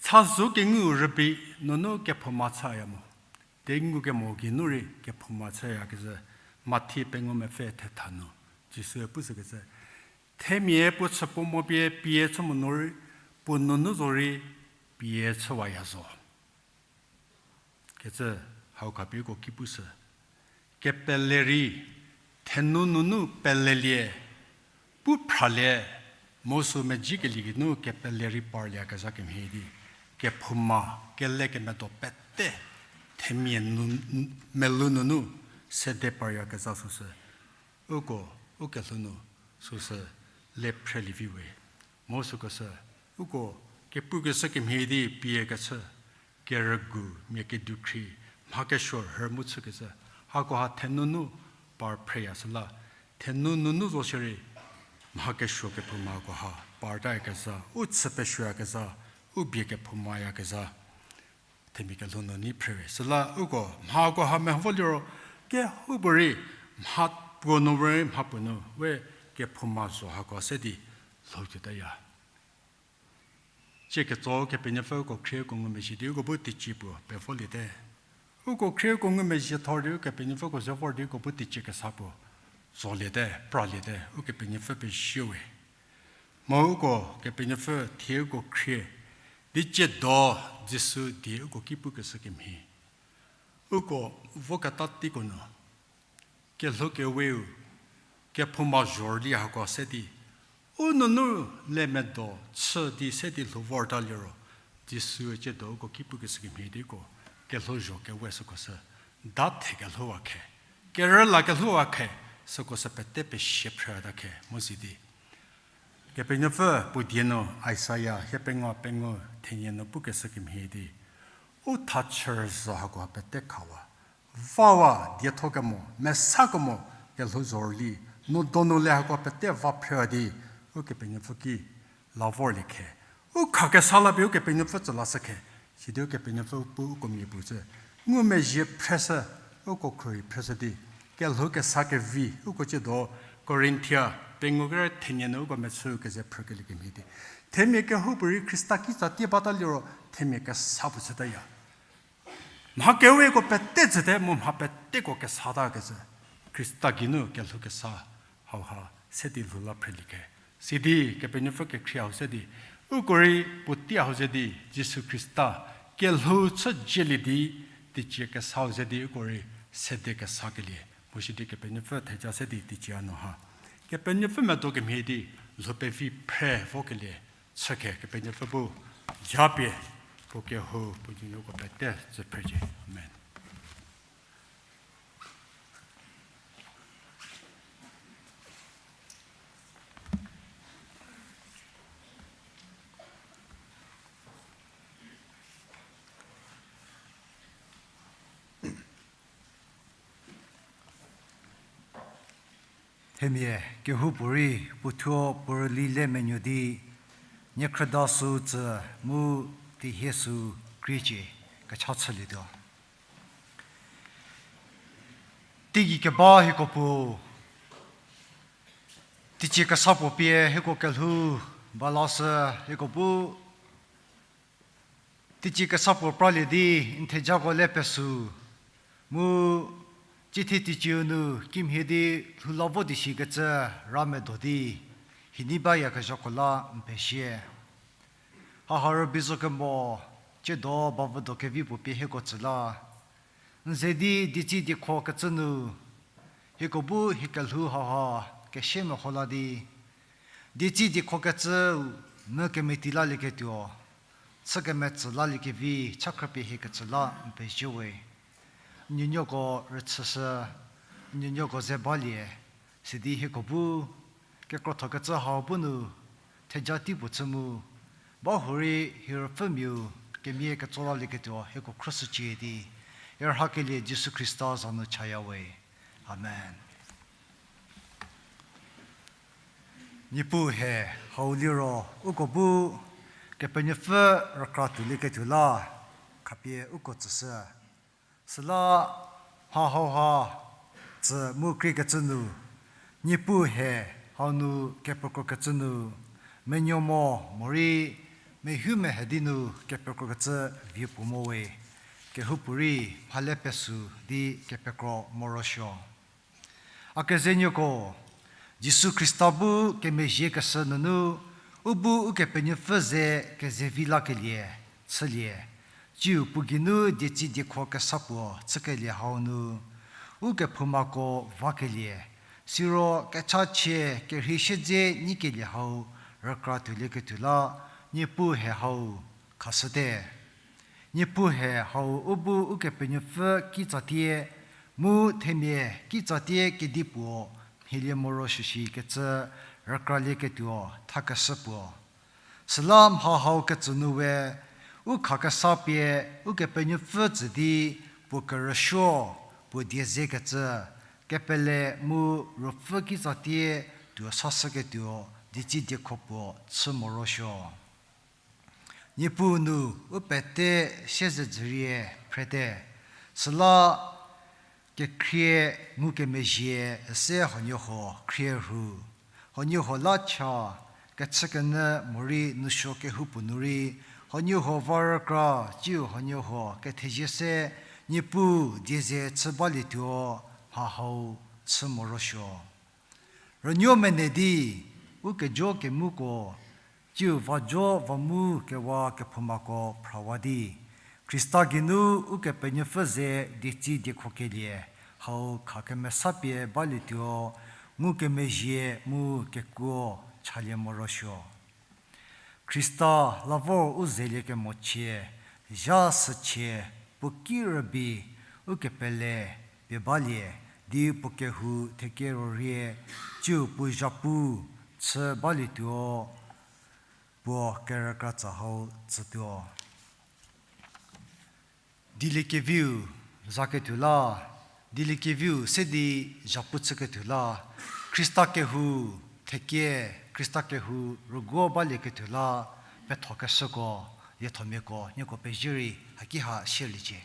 chazou kengu rübei nunu kephouma chüya mo. Di ngukemo geinu rei kephouma chüyakezhü, Mathi pengou mepfü thetha nu Jisue pushükecü, themia puo chü puo mo pie pie chü mo nu rei, puo nunu zorei pie chüwaya zo. Kecü hau khapie uko ki pushü. Kepele rei, thenu nunu pelelie, pu phralie, mo sü mezhiekelie geinu kepele rei parlieyakezha kemhie di, kephouma, kele kemedo pete, themia nu, melou nunu, sede paryakezha süsü. Uko, u kelhou nu, süsü, le phrelievi we. Mo süko sü, uko, kepukeshü kemhie di pie kechü, kerügu, mia kedukhri, mha kesuo rhü mu chükecü, hakoha thenunu par phreya süla, thenu nunu zo shierei, mha kesuo kephouma hakoha, partayakezha, u chü pesuoyakezha, u bie kephoumayakezha, themia kelhou nu nei phre we. Süla uko, mha hakoha meho liro, kehoupuorei, mha puo nu rei, mha puo nu, we kephouma zo hako se di, lhoutuotaya. Tsie ketso Kepenuopfü uko khrieko ngumezhie di uko bu teicie puo pevoliete. Uko khrieko ngumezhie thor di Ukepenuopfüko ze vor di uko bu teicie kesa puo tsoliete, praliete, Ukepenuopfü pezie we. Mu uko Kepenuopfü thie uko khrie, di tsiedo Jisu die uko ki pukeshü kemhie. Uko voketa teiko nu, kelhou keweu, kephouma zhorüli hako se di, u nunu le medo chü di se di lhou vorta liro, Jisue tsiedo uko ki pukeshü kemhie di uko, kelhouzho kewe süko sü, da the kelhouwa khe, kerüla kelhouwa khe, süko sü pete pesie phrüta khe, mu si di. Kepenuopfü puo die nu Isaia hiepengou pengou thenie nu pukeshü kemhie di, u thachü rüzho hako pete khawa. Vawa dietho kemo, mesa kemo, kelhouzho rüli, nu donu le hako pete va phrewa di, Ukepenuopfü ki la vorlie khe. U khakesa la pie Ukepenuopfü tsü lashü khe. Sidi Ukepenuopfü pu uko mia puo tsü. Ngumezhie phreshü, uko khruohi phreshü di. Kelhou kesa kevi, uko tsiedo Korinthia, pengou kere thenie nu uko mechü keze phrükelie kemhie di. Themia kehoupuorei Khrista kitsa tie bata liro, themia kesa puo chütaya. Mha keweko pete tsüte mu mha peteko kesata kecü. Khrista geinu kelhou kesa hauha se di lhou la phrelie khe. Sidi Kepenuopfü kekhrie hau se di. Uko rei puotei hau ze di Jisu Khrista kelhou chü jielie di teicie kesa hau ze di uko rei sede kesakelie. Mu sidi Kepenuopfü theja se di teicie a nu ha. Kepenuopfü medo kemhie di lhou pevi phre vokelie. Chükhe Kepenuopfü bu japie puo kehou puo nuonuoko pete tsü phrecie. Amen. Themia kehoupuorei puothuo puo rüli le menuo di, niekhrüda sü tsü mu tihie sü kriecie kecha chülietuo. Teigei keba hieko puo, teicie kesa puo pie hieko kelhou ba lashü hieko bu, teicie kesa puo pralie di n thejako le pesü, mu cithie teicieu nu kimhie di lhou la vo di shikecü ra medo di, hienie bayakezhako la n pezie. Haha rübei zo kemo, tsiedo ba vodo kevi puo pie hieko tsü la. N ze di dietsi diekho kecü nu, hieko bu hie kelhou hauha kesie meho la di, dietsi diekho kecüu mü kemeti lalieketuo, chü kemetsü laliekevi cha khrüpie hie kecü la n pezie we. N nuonuoko rüchüshü, n nuonuoko ze balie, sidi hieko bu kekrotho kecü hau bu nu theja tei puo chü mu, ba hurei hie ruopfümiau kemia ketso lalieketuo hieko khrüshücie di, hie rhakelie Jisu Khrista za nu chaya we. Amen. Niepuu he, hau liro uko bu Kepenuopfü rükra tuolieketuo la khapie uko tsüshü. Süla mha hauha tsü mu kriekecü nu, Niepuu he, hau nu kepekrokecü nu, menuo mo morei mehu mehe di nu kepekrokecü vie puo mo we, kehoupuorei mhale pesü di kepekro morosuo. A kezenuoko, Jisu Khrista bu kemezhiekeshü nunu, u bu Ukepenuopfü ze kezevi lakelie chülie, tsiu puo geinu dietsi diekho kesa puo chükelie hau nu, u kephoumako vakelie, siro kechachie kerhei siedze nyikelie hau rükra tuolieketuo la, Niepuu he hau khashüte. Niepuu he hau u bu Ukepenuopfü kitsatie, mu themia kitsatie kedipuo mhielie morosuo shikecü rükralieketuo thakeshü puo. Süla mha hau kecü nu we, u khakesa pie Ukepenuopfü tsü di puo kerüsuo, puo die zekecü, kepele mu ruopfü kitsatie tuo sashüketuo dietsi diekho puo chü morosuo. Niepuu nu u pete siezedzürie phrete, süla kekhrie ngukemezhie üse huoniehuo khrie rhu, huoniehuo la cha, kechükenyü morei nousuo kehoupuo nu rei, huoniehuo va rükra, tsiu huoniehuo kethezie se, Niepuu die ze chü balietuo mha hau chü morosuo. Rünuo mene di, u kejo kemuko, tsiu vajo vamu kewa kephoumako phrawa di, Khrista geinu Ukepenuopfü ze dietsi diekho kelie, hau khakemesa pie balietuo, ngukemezhie mu kekuo chalie morosuo. Khrista la vor u zelie kemochie, zha süchie, puo ki rübei, u kepele pie balie, di puo kehou thekie rorie, tsiu puo zhapu chü balietuo, puo kerükra tsa hau tsütuo. Dieliekeviu zaketuo la, dieliekeviu se di zhapu chüketuo la, Khrista kehou thekie, Khrista kehou rüguo balieketuo la, pethokeshüko, liethomiako, nieko pezie rei, haki ha sieliecie.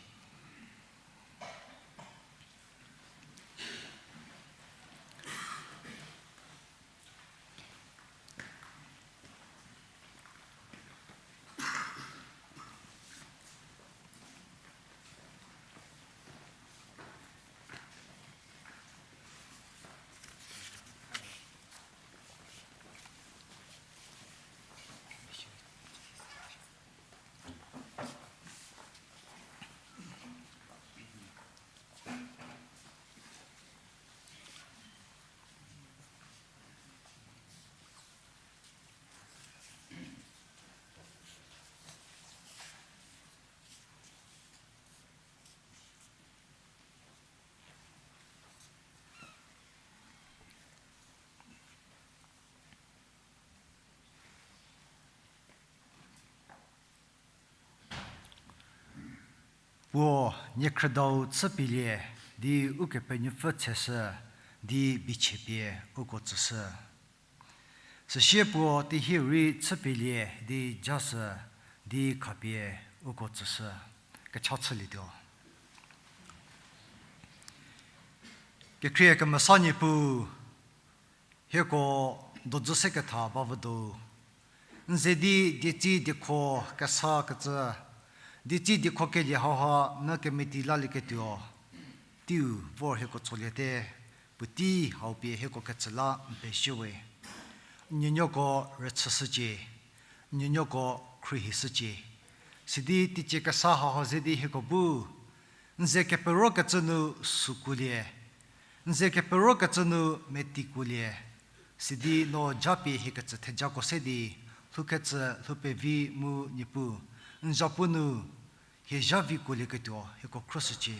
Puo niekhrüdau chüpielie di Ukepenuopfü tseshü di bichie pie uko tsüshü. Süsie puo tehie rei chüpielie di jashü di khapie uko tsüshü. Kecha chülietuo. Kekhrie kemesa Niepuu, hieko dojü seketha bavüdo. N ze di dietsi diekho kesa kecü, dietsi diekho kelie hauha n kemeti lalieketuo, teiu vor hieko tsoliete, puotei hau pie hieko ketsü la n pezie we. N nuonuoko rüchüshücie, n nuonuoko khruohishücie. Sidi teicie kesa hauha ze di hieko bu N ze keperokecü nu sükuolie, n ze keperokecü nu metikuolie, sidi no japie hiekecü thejako se di, lhoukecü lhou pevi mu Niepuu, n zapu nu hie zha vikuolieketuo hieko khruoshücie.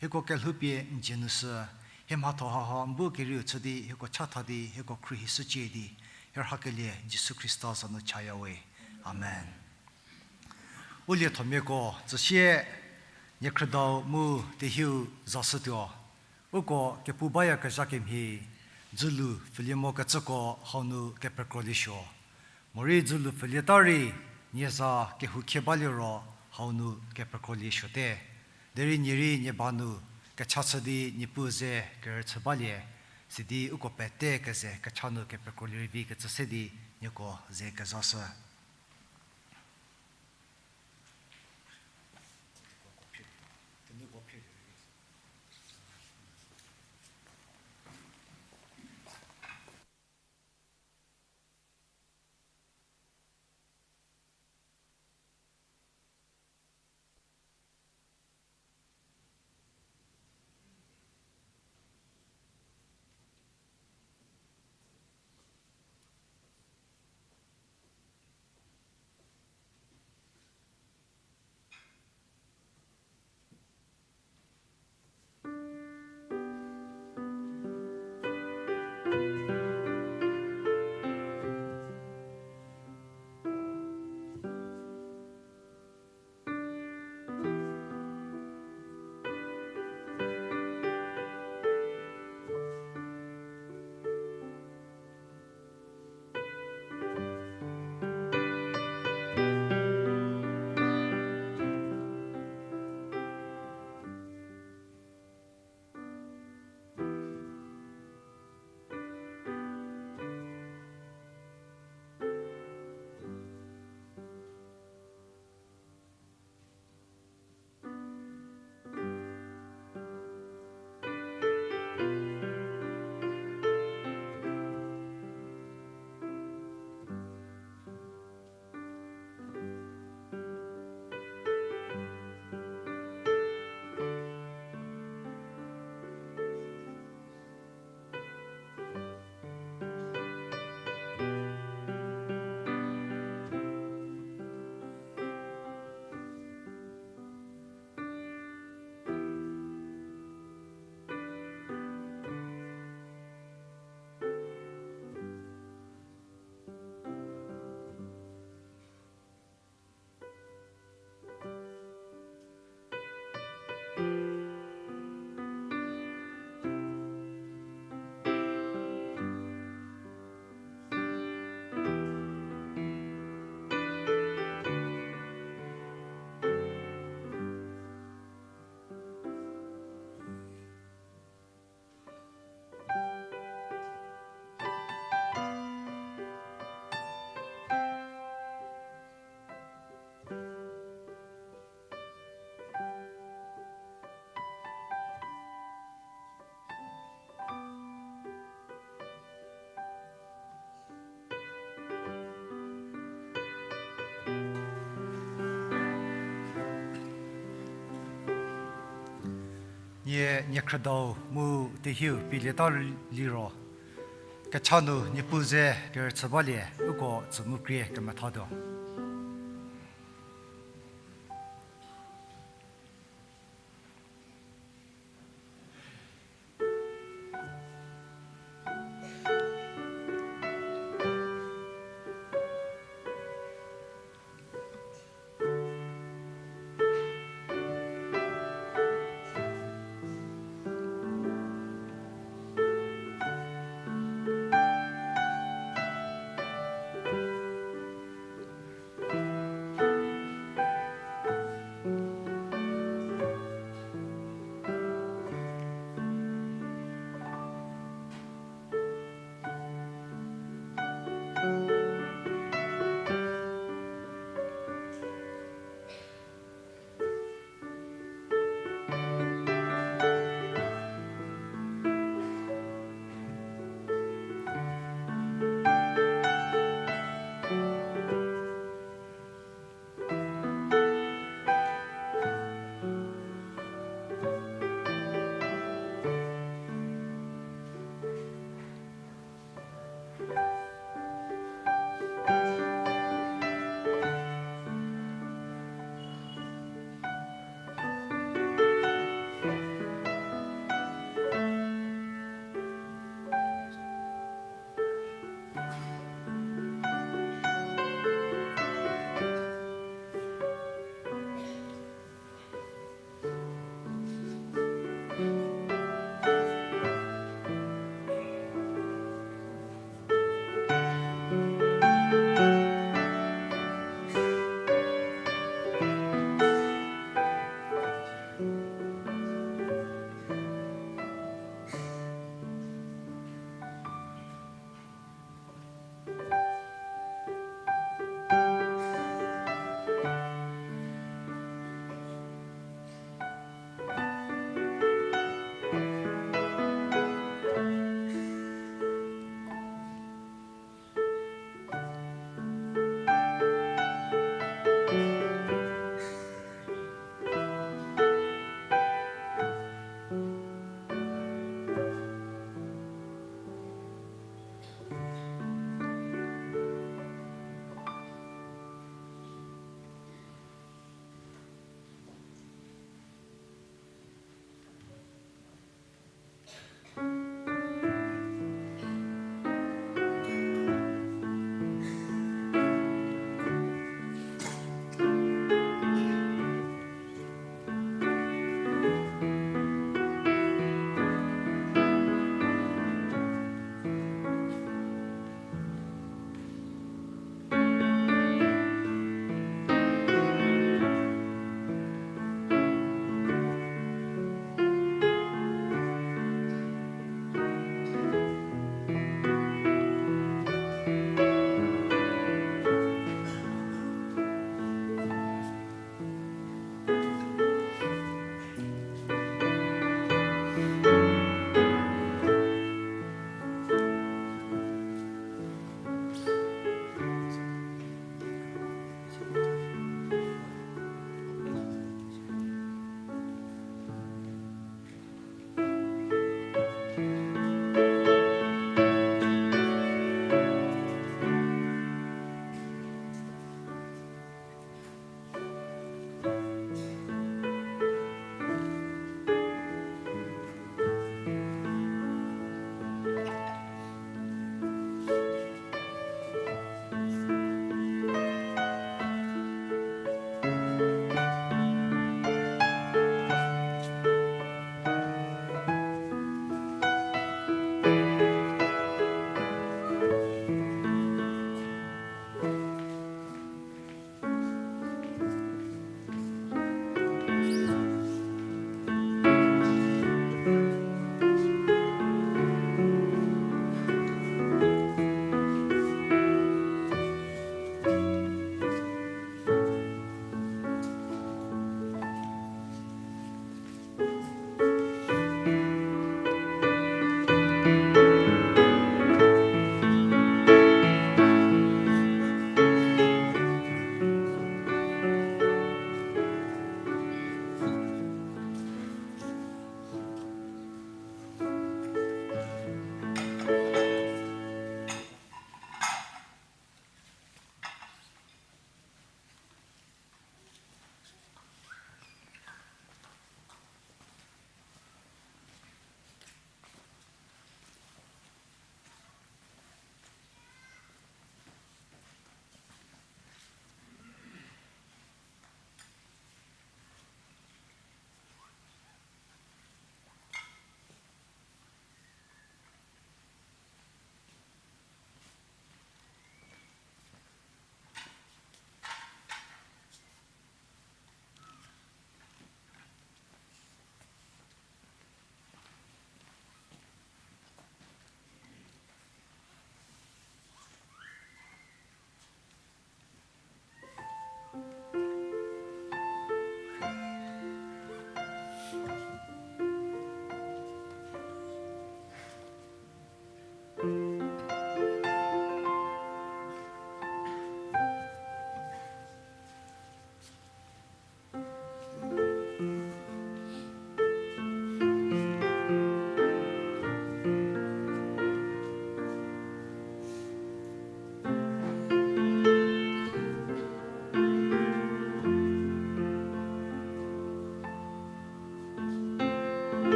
Hieko kelhoupie n dzie nu shü, hie mhatho haha n bu kerieu chü di hieko chatha di hieko khruohishücie di, hie rhakelie Jisu Khrista za nu chaya we. Amen. U liethomiako, tsüsie niekhrüdau mu tehiu zashütuo. Uko kepu bayakezha kemhie, dzülu pfülie mokecüko hau nu kepekrolie suo. Morei dzülu pfülieta rei, nie za kehoukhie balie ro hau nu kepekrolie suote. Derei nie rei nie ba nu kecha chü di Niepuu ze kerüchü balie, sidi uko pete keze kecha nu kepekrolie rei vi kecü se di nieko ze kezashü. Nie, niekhrüdau mu tehiu pielieta liro, kecha nu Niepuu ze kerüchü balie, uko tsü mu krie kemethatuo.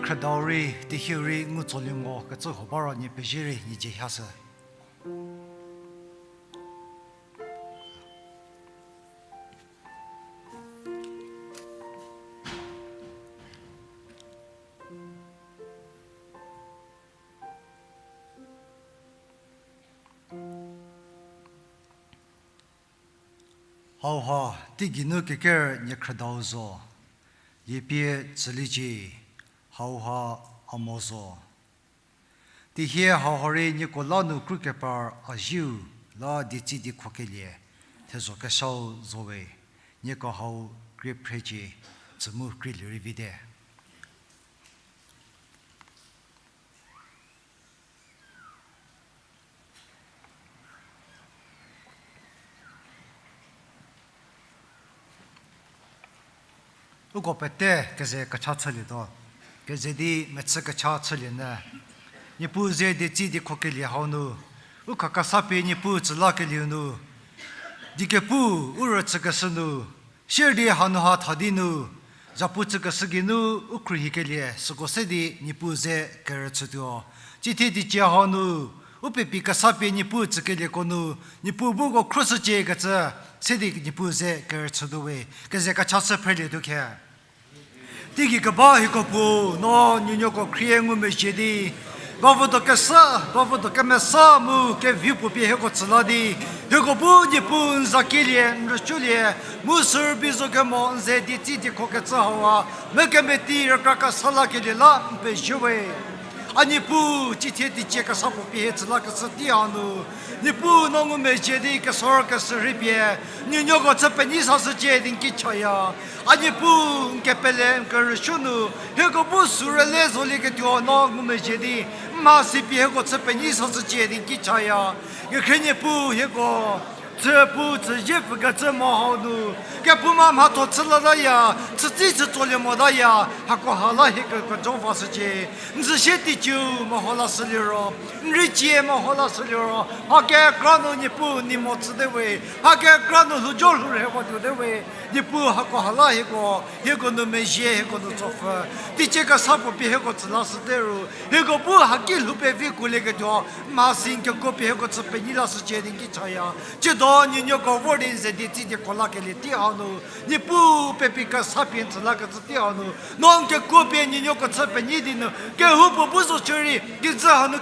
khredau rei, tehiu rei ngu tsolie mo kecü huo ba ro nie pezie rei nie dzie hashü. Hauha, teigei nu keker nie khredau zo, liepie tsüliecie, hauha a mo zo. Tihie hauha rei nieko la nu krukepar a zieu la dietsi diekhokelie thezho keshau zo we, nieko hau krie phrecie, tsü mu krielie rei vite. Uko pete keze kecha chülietuo, keze di mechü kecha chülie nyü. Niepuu ze dietsi diekhokelie hau nu, u khakesa pie Niepuu tsü lakelieu nu, diekepu u rüchükeshü nu, sier di hanu ha tha di nu, zhapu chükeshü geinu u khruohikelie süko se di Niepuu ze kerüchütuo. Tsiethie teicie hau nu, u pepi kesa pie Niepuu tsükelieko nu, Niepuu bu uko khruoshücie kecü, se di Niepuu ze kerüchütuo we, keze kecha chü phrelietuo khe. Teigei keba hieko Puo, no nuonuoko khrie ngumezhie di, bavüdo kesa, bavüdo kemesa mu kevi puo pie hieko tsü la di, hieko bu Niepuu n za kielie, n rüsuolie, mu sürübei zo kemo n ze dietsi diekhokecü hau a, mekemeti rükra kesa lakelie la n pezie we. A Niepuu, tsiethie teicie kesa puo pie hie tsü lakecü tei hanu, Niepuu no ngumezhie di kesorkeshü rhei pie, nuonuoko chü penyi sashücie di n ki chaya. A Niepuu, n kepele n kerüsuo nu, hieko bu sürüle zolieketuo no ngumezhie di, n mhasi pie hieko chü penyi sashücie di n ki chaya. Kekhrie Niepuu hieko, chüpu chüzie pfükecü mo hau nu, kephouma mhatho chü lataya, chütsi chütsolie motaya, hakoha la hieko kejo vashücie. N züsie teiciu meho lashüliro, n reicie meho lashüliro, mha kekra nu Niepuu n nei mo chüte we, mha kekra nu lhoujo lhourhei watuote we, Niepuu hakoha la hieko, hieko nu mezhie, hieko nu tsopfü. Teicie kesa puo pie hieko tsü lashüte ru, hieko bu haki lhou pevi kuolieketuo, mhasi n kekuo pie hieko chü penyi lashücie di n ki chaya. Tsiedo nuonuoko vor di n ze dietsi diekho lakelie tei hanu, Niepuu pepi kesa pie n tsü lakecü tei hanu, no n kekuo pie nuonuoko chü penyi di nu, kehoupuo bu zo shierei, kijü hanu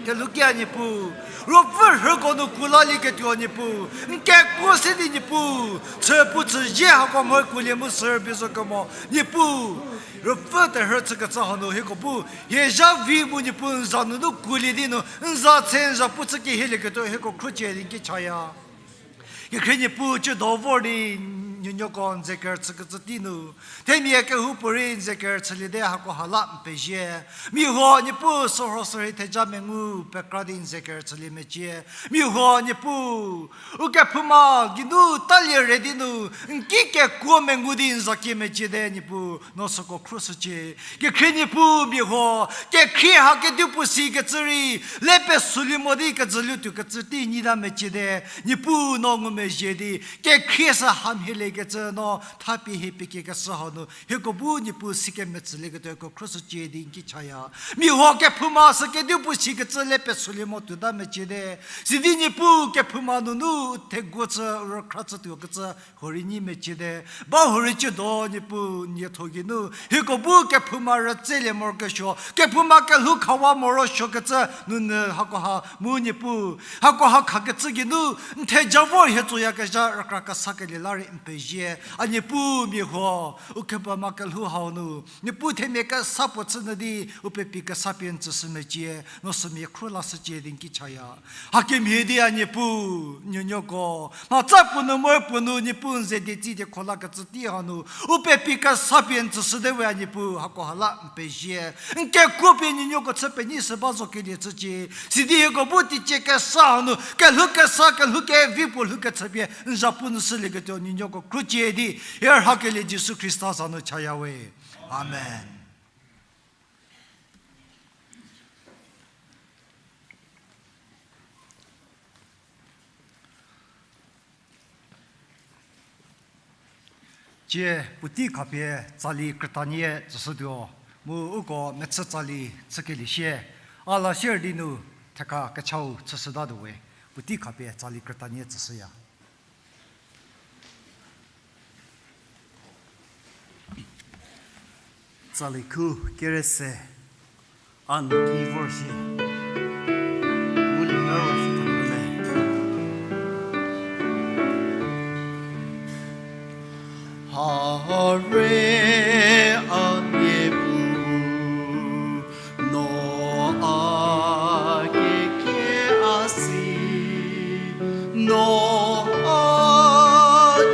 kelhouki a Niepuu. Ruopfü rhüko nu kuo lalieketuo Niepuu. N kekuo se di Niepuu. Chüpu chüzie hako mho kuolie mu sürübei zo kemo Niepuu. Ruopfü terhü chükecü hanu hieko bu, hie zha vi mu Niepuu n za nunu kuolie di nu, n za tse n za pu chü kehielieketuo hieko khruohie di n ki chaya. Kekhrie Niepuu tsiedo vor di nuonuoko n ze kerüchükecü tei nu, themia kehoupuorei n ze kerüchülie di hakoha la n pezie. Mia huo Niepuu sürho sürhei theja mengu pekra di n ze kerüchülie mecie. Mia huo Niepuu, u kephouma geinu talie re di nu, n ki kekuo mengu di n za kie mecie te Niepuu, no süko khruoshücie. Kekhrie Niepuu mia huo, kekhrie ha kedipuo sikecü rei, le pesulie mo di kejülietuo kecü tei nyita mecie te, Niepuu no ngumezhie di, kekhrie sü hamhieliekecü no, thapie hie pekiekeshü hanu, hieko bu Niepuu si kemetsülieketuo hieko khruoshücie di n ki chaya. Mia huo kephouma sü kedipuo sikecü le pesulie mo tuota mecie te, sidi Niepuu kephouma nunu theguo chü rükhra chütuo kecü huorei nyi mecie te, ba huorei tsiedo Niepuu nietho geinu, hieko bu kephouma rütselie morokesuo, kephouma kelhou khawa morosuokecü nunu hakoha mu Niepuu, hakoha khakecü geinu, n theja vor hie tsoyakezha rükra kesakelie la rei n pezie, a Niepuu mia huo, u kephouma kelhou hau nu, Niepuu themia kesa puo chünyü di, u pepi kesa pie n tsüshü mecie, no sümia khruohi lashücie di n ki chaya. Hakemhie di a Niepuu, nuonuoko, mhatsa puo nu mo puo nu Niepuu n ze dietsi diekho lakecü tei hanu, u pepi kesa pie n tsüshüte we a Niepuu, hakoha la n pezie. N kekuo pie nuonuoko chü penyi sü ba zo kelie chücie. Sidi hieko bu teicie kesa hanu, kelhou kesa, kelhou kevi puo lhoukechü pie n zhapu nu shülieketuo nuonuoko khruohie di, hie rhakelie Jisu Khrista za nu chaya we. Amen. Tsie puotei khapie tsali krütanie tsüshütuo, Mu uko mechü tsali chükelie sie, a la sier di nu thekha kechau chüshütatuo we, puotei khapie tsali krütanie tsüshüya. Tsali khu kerese, a n ki vor shie. Mu lie mero shi thapele. Hare a Niepuu, no a kekhie a si, no a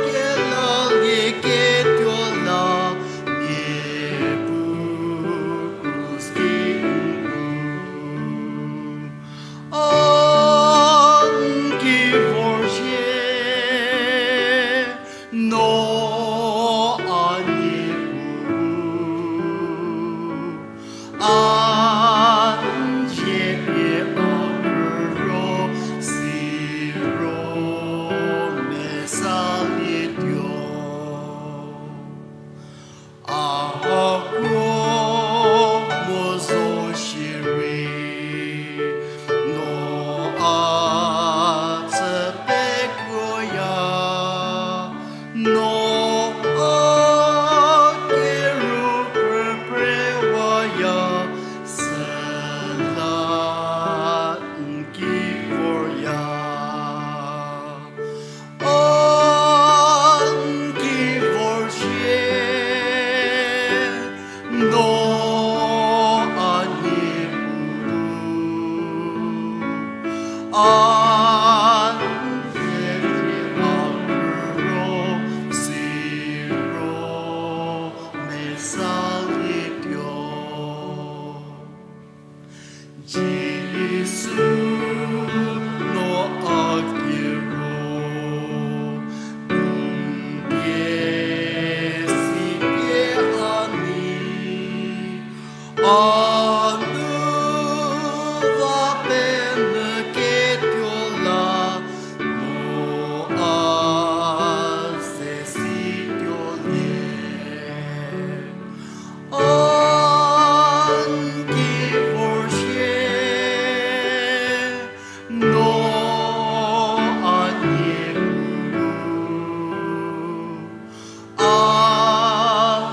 kelalie ketuo la, Niepuu krus ki n pu. A n ki vor shie, no a Niepuu. A n zie pie a krüro, siro mesalietuo. A kuo mo zo shierei, no a chü pekuoya, no a keru prepare waya, süla n ki vorya. A n ki vor shie, no a Niepuu. A n zie pie a krüro, siro mesalietuo. Jisu, no a kiro, n pie si pie a nei, a nu va penyü ketuo la, no a se situolie. A n ki vor shie, no a Niepuu. A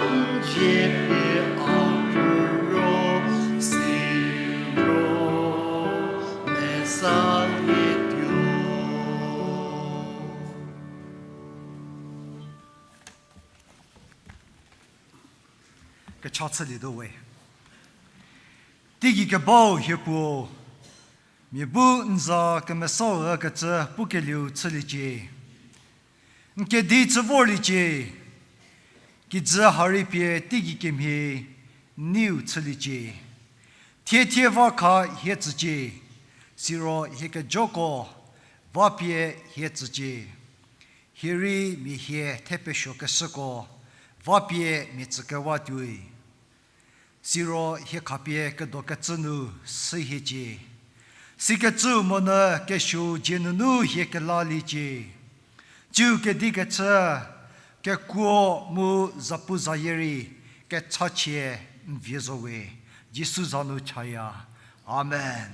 n zie pie a krüro, siro mesalietuo. Kecha chülietuo we. Teigei kebau hie Puo, mia bu n za kemesau ükecü pukelieu chüliecie. N kedi chü vorliecie. Kijü ha rei pie teigei kemhie n neiu chüliecie. Thie thie va kha hie tsücie, siro hie kejoko va pie hie tsücie. Hie rei mia hie thepesuokeshüko va pie mia tsükewatuoi. Siro hie khapie kedokecü nu sü hiecie. Sikecüu monyü kesuou dzie nunu hie kelaliecie. Tsiu kedikechü, kekuo mu zapuzayie rei kechachie n vie zo we. Jisu za nu chaya. Amen.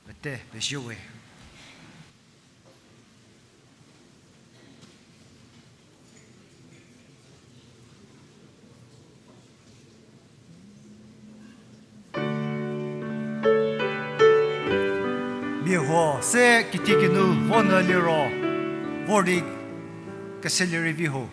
Pete pezie we. Mia huo se kitiekinu vonyü liro, vor di keselie rei vi ho.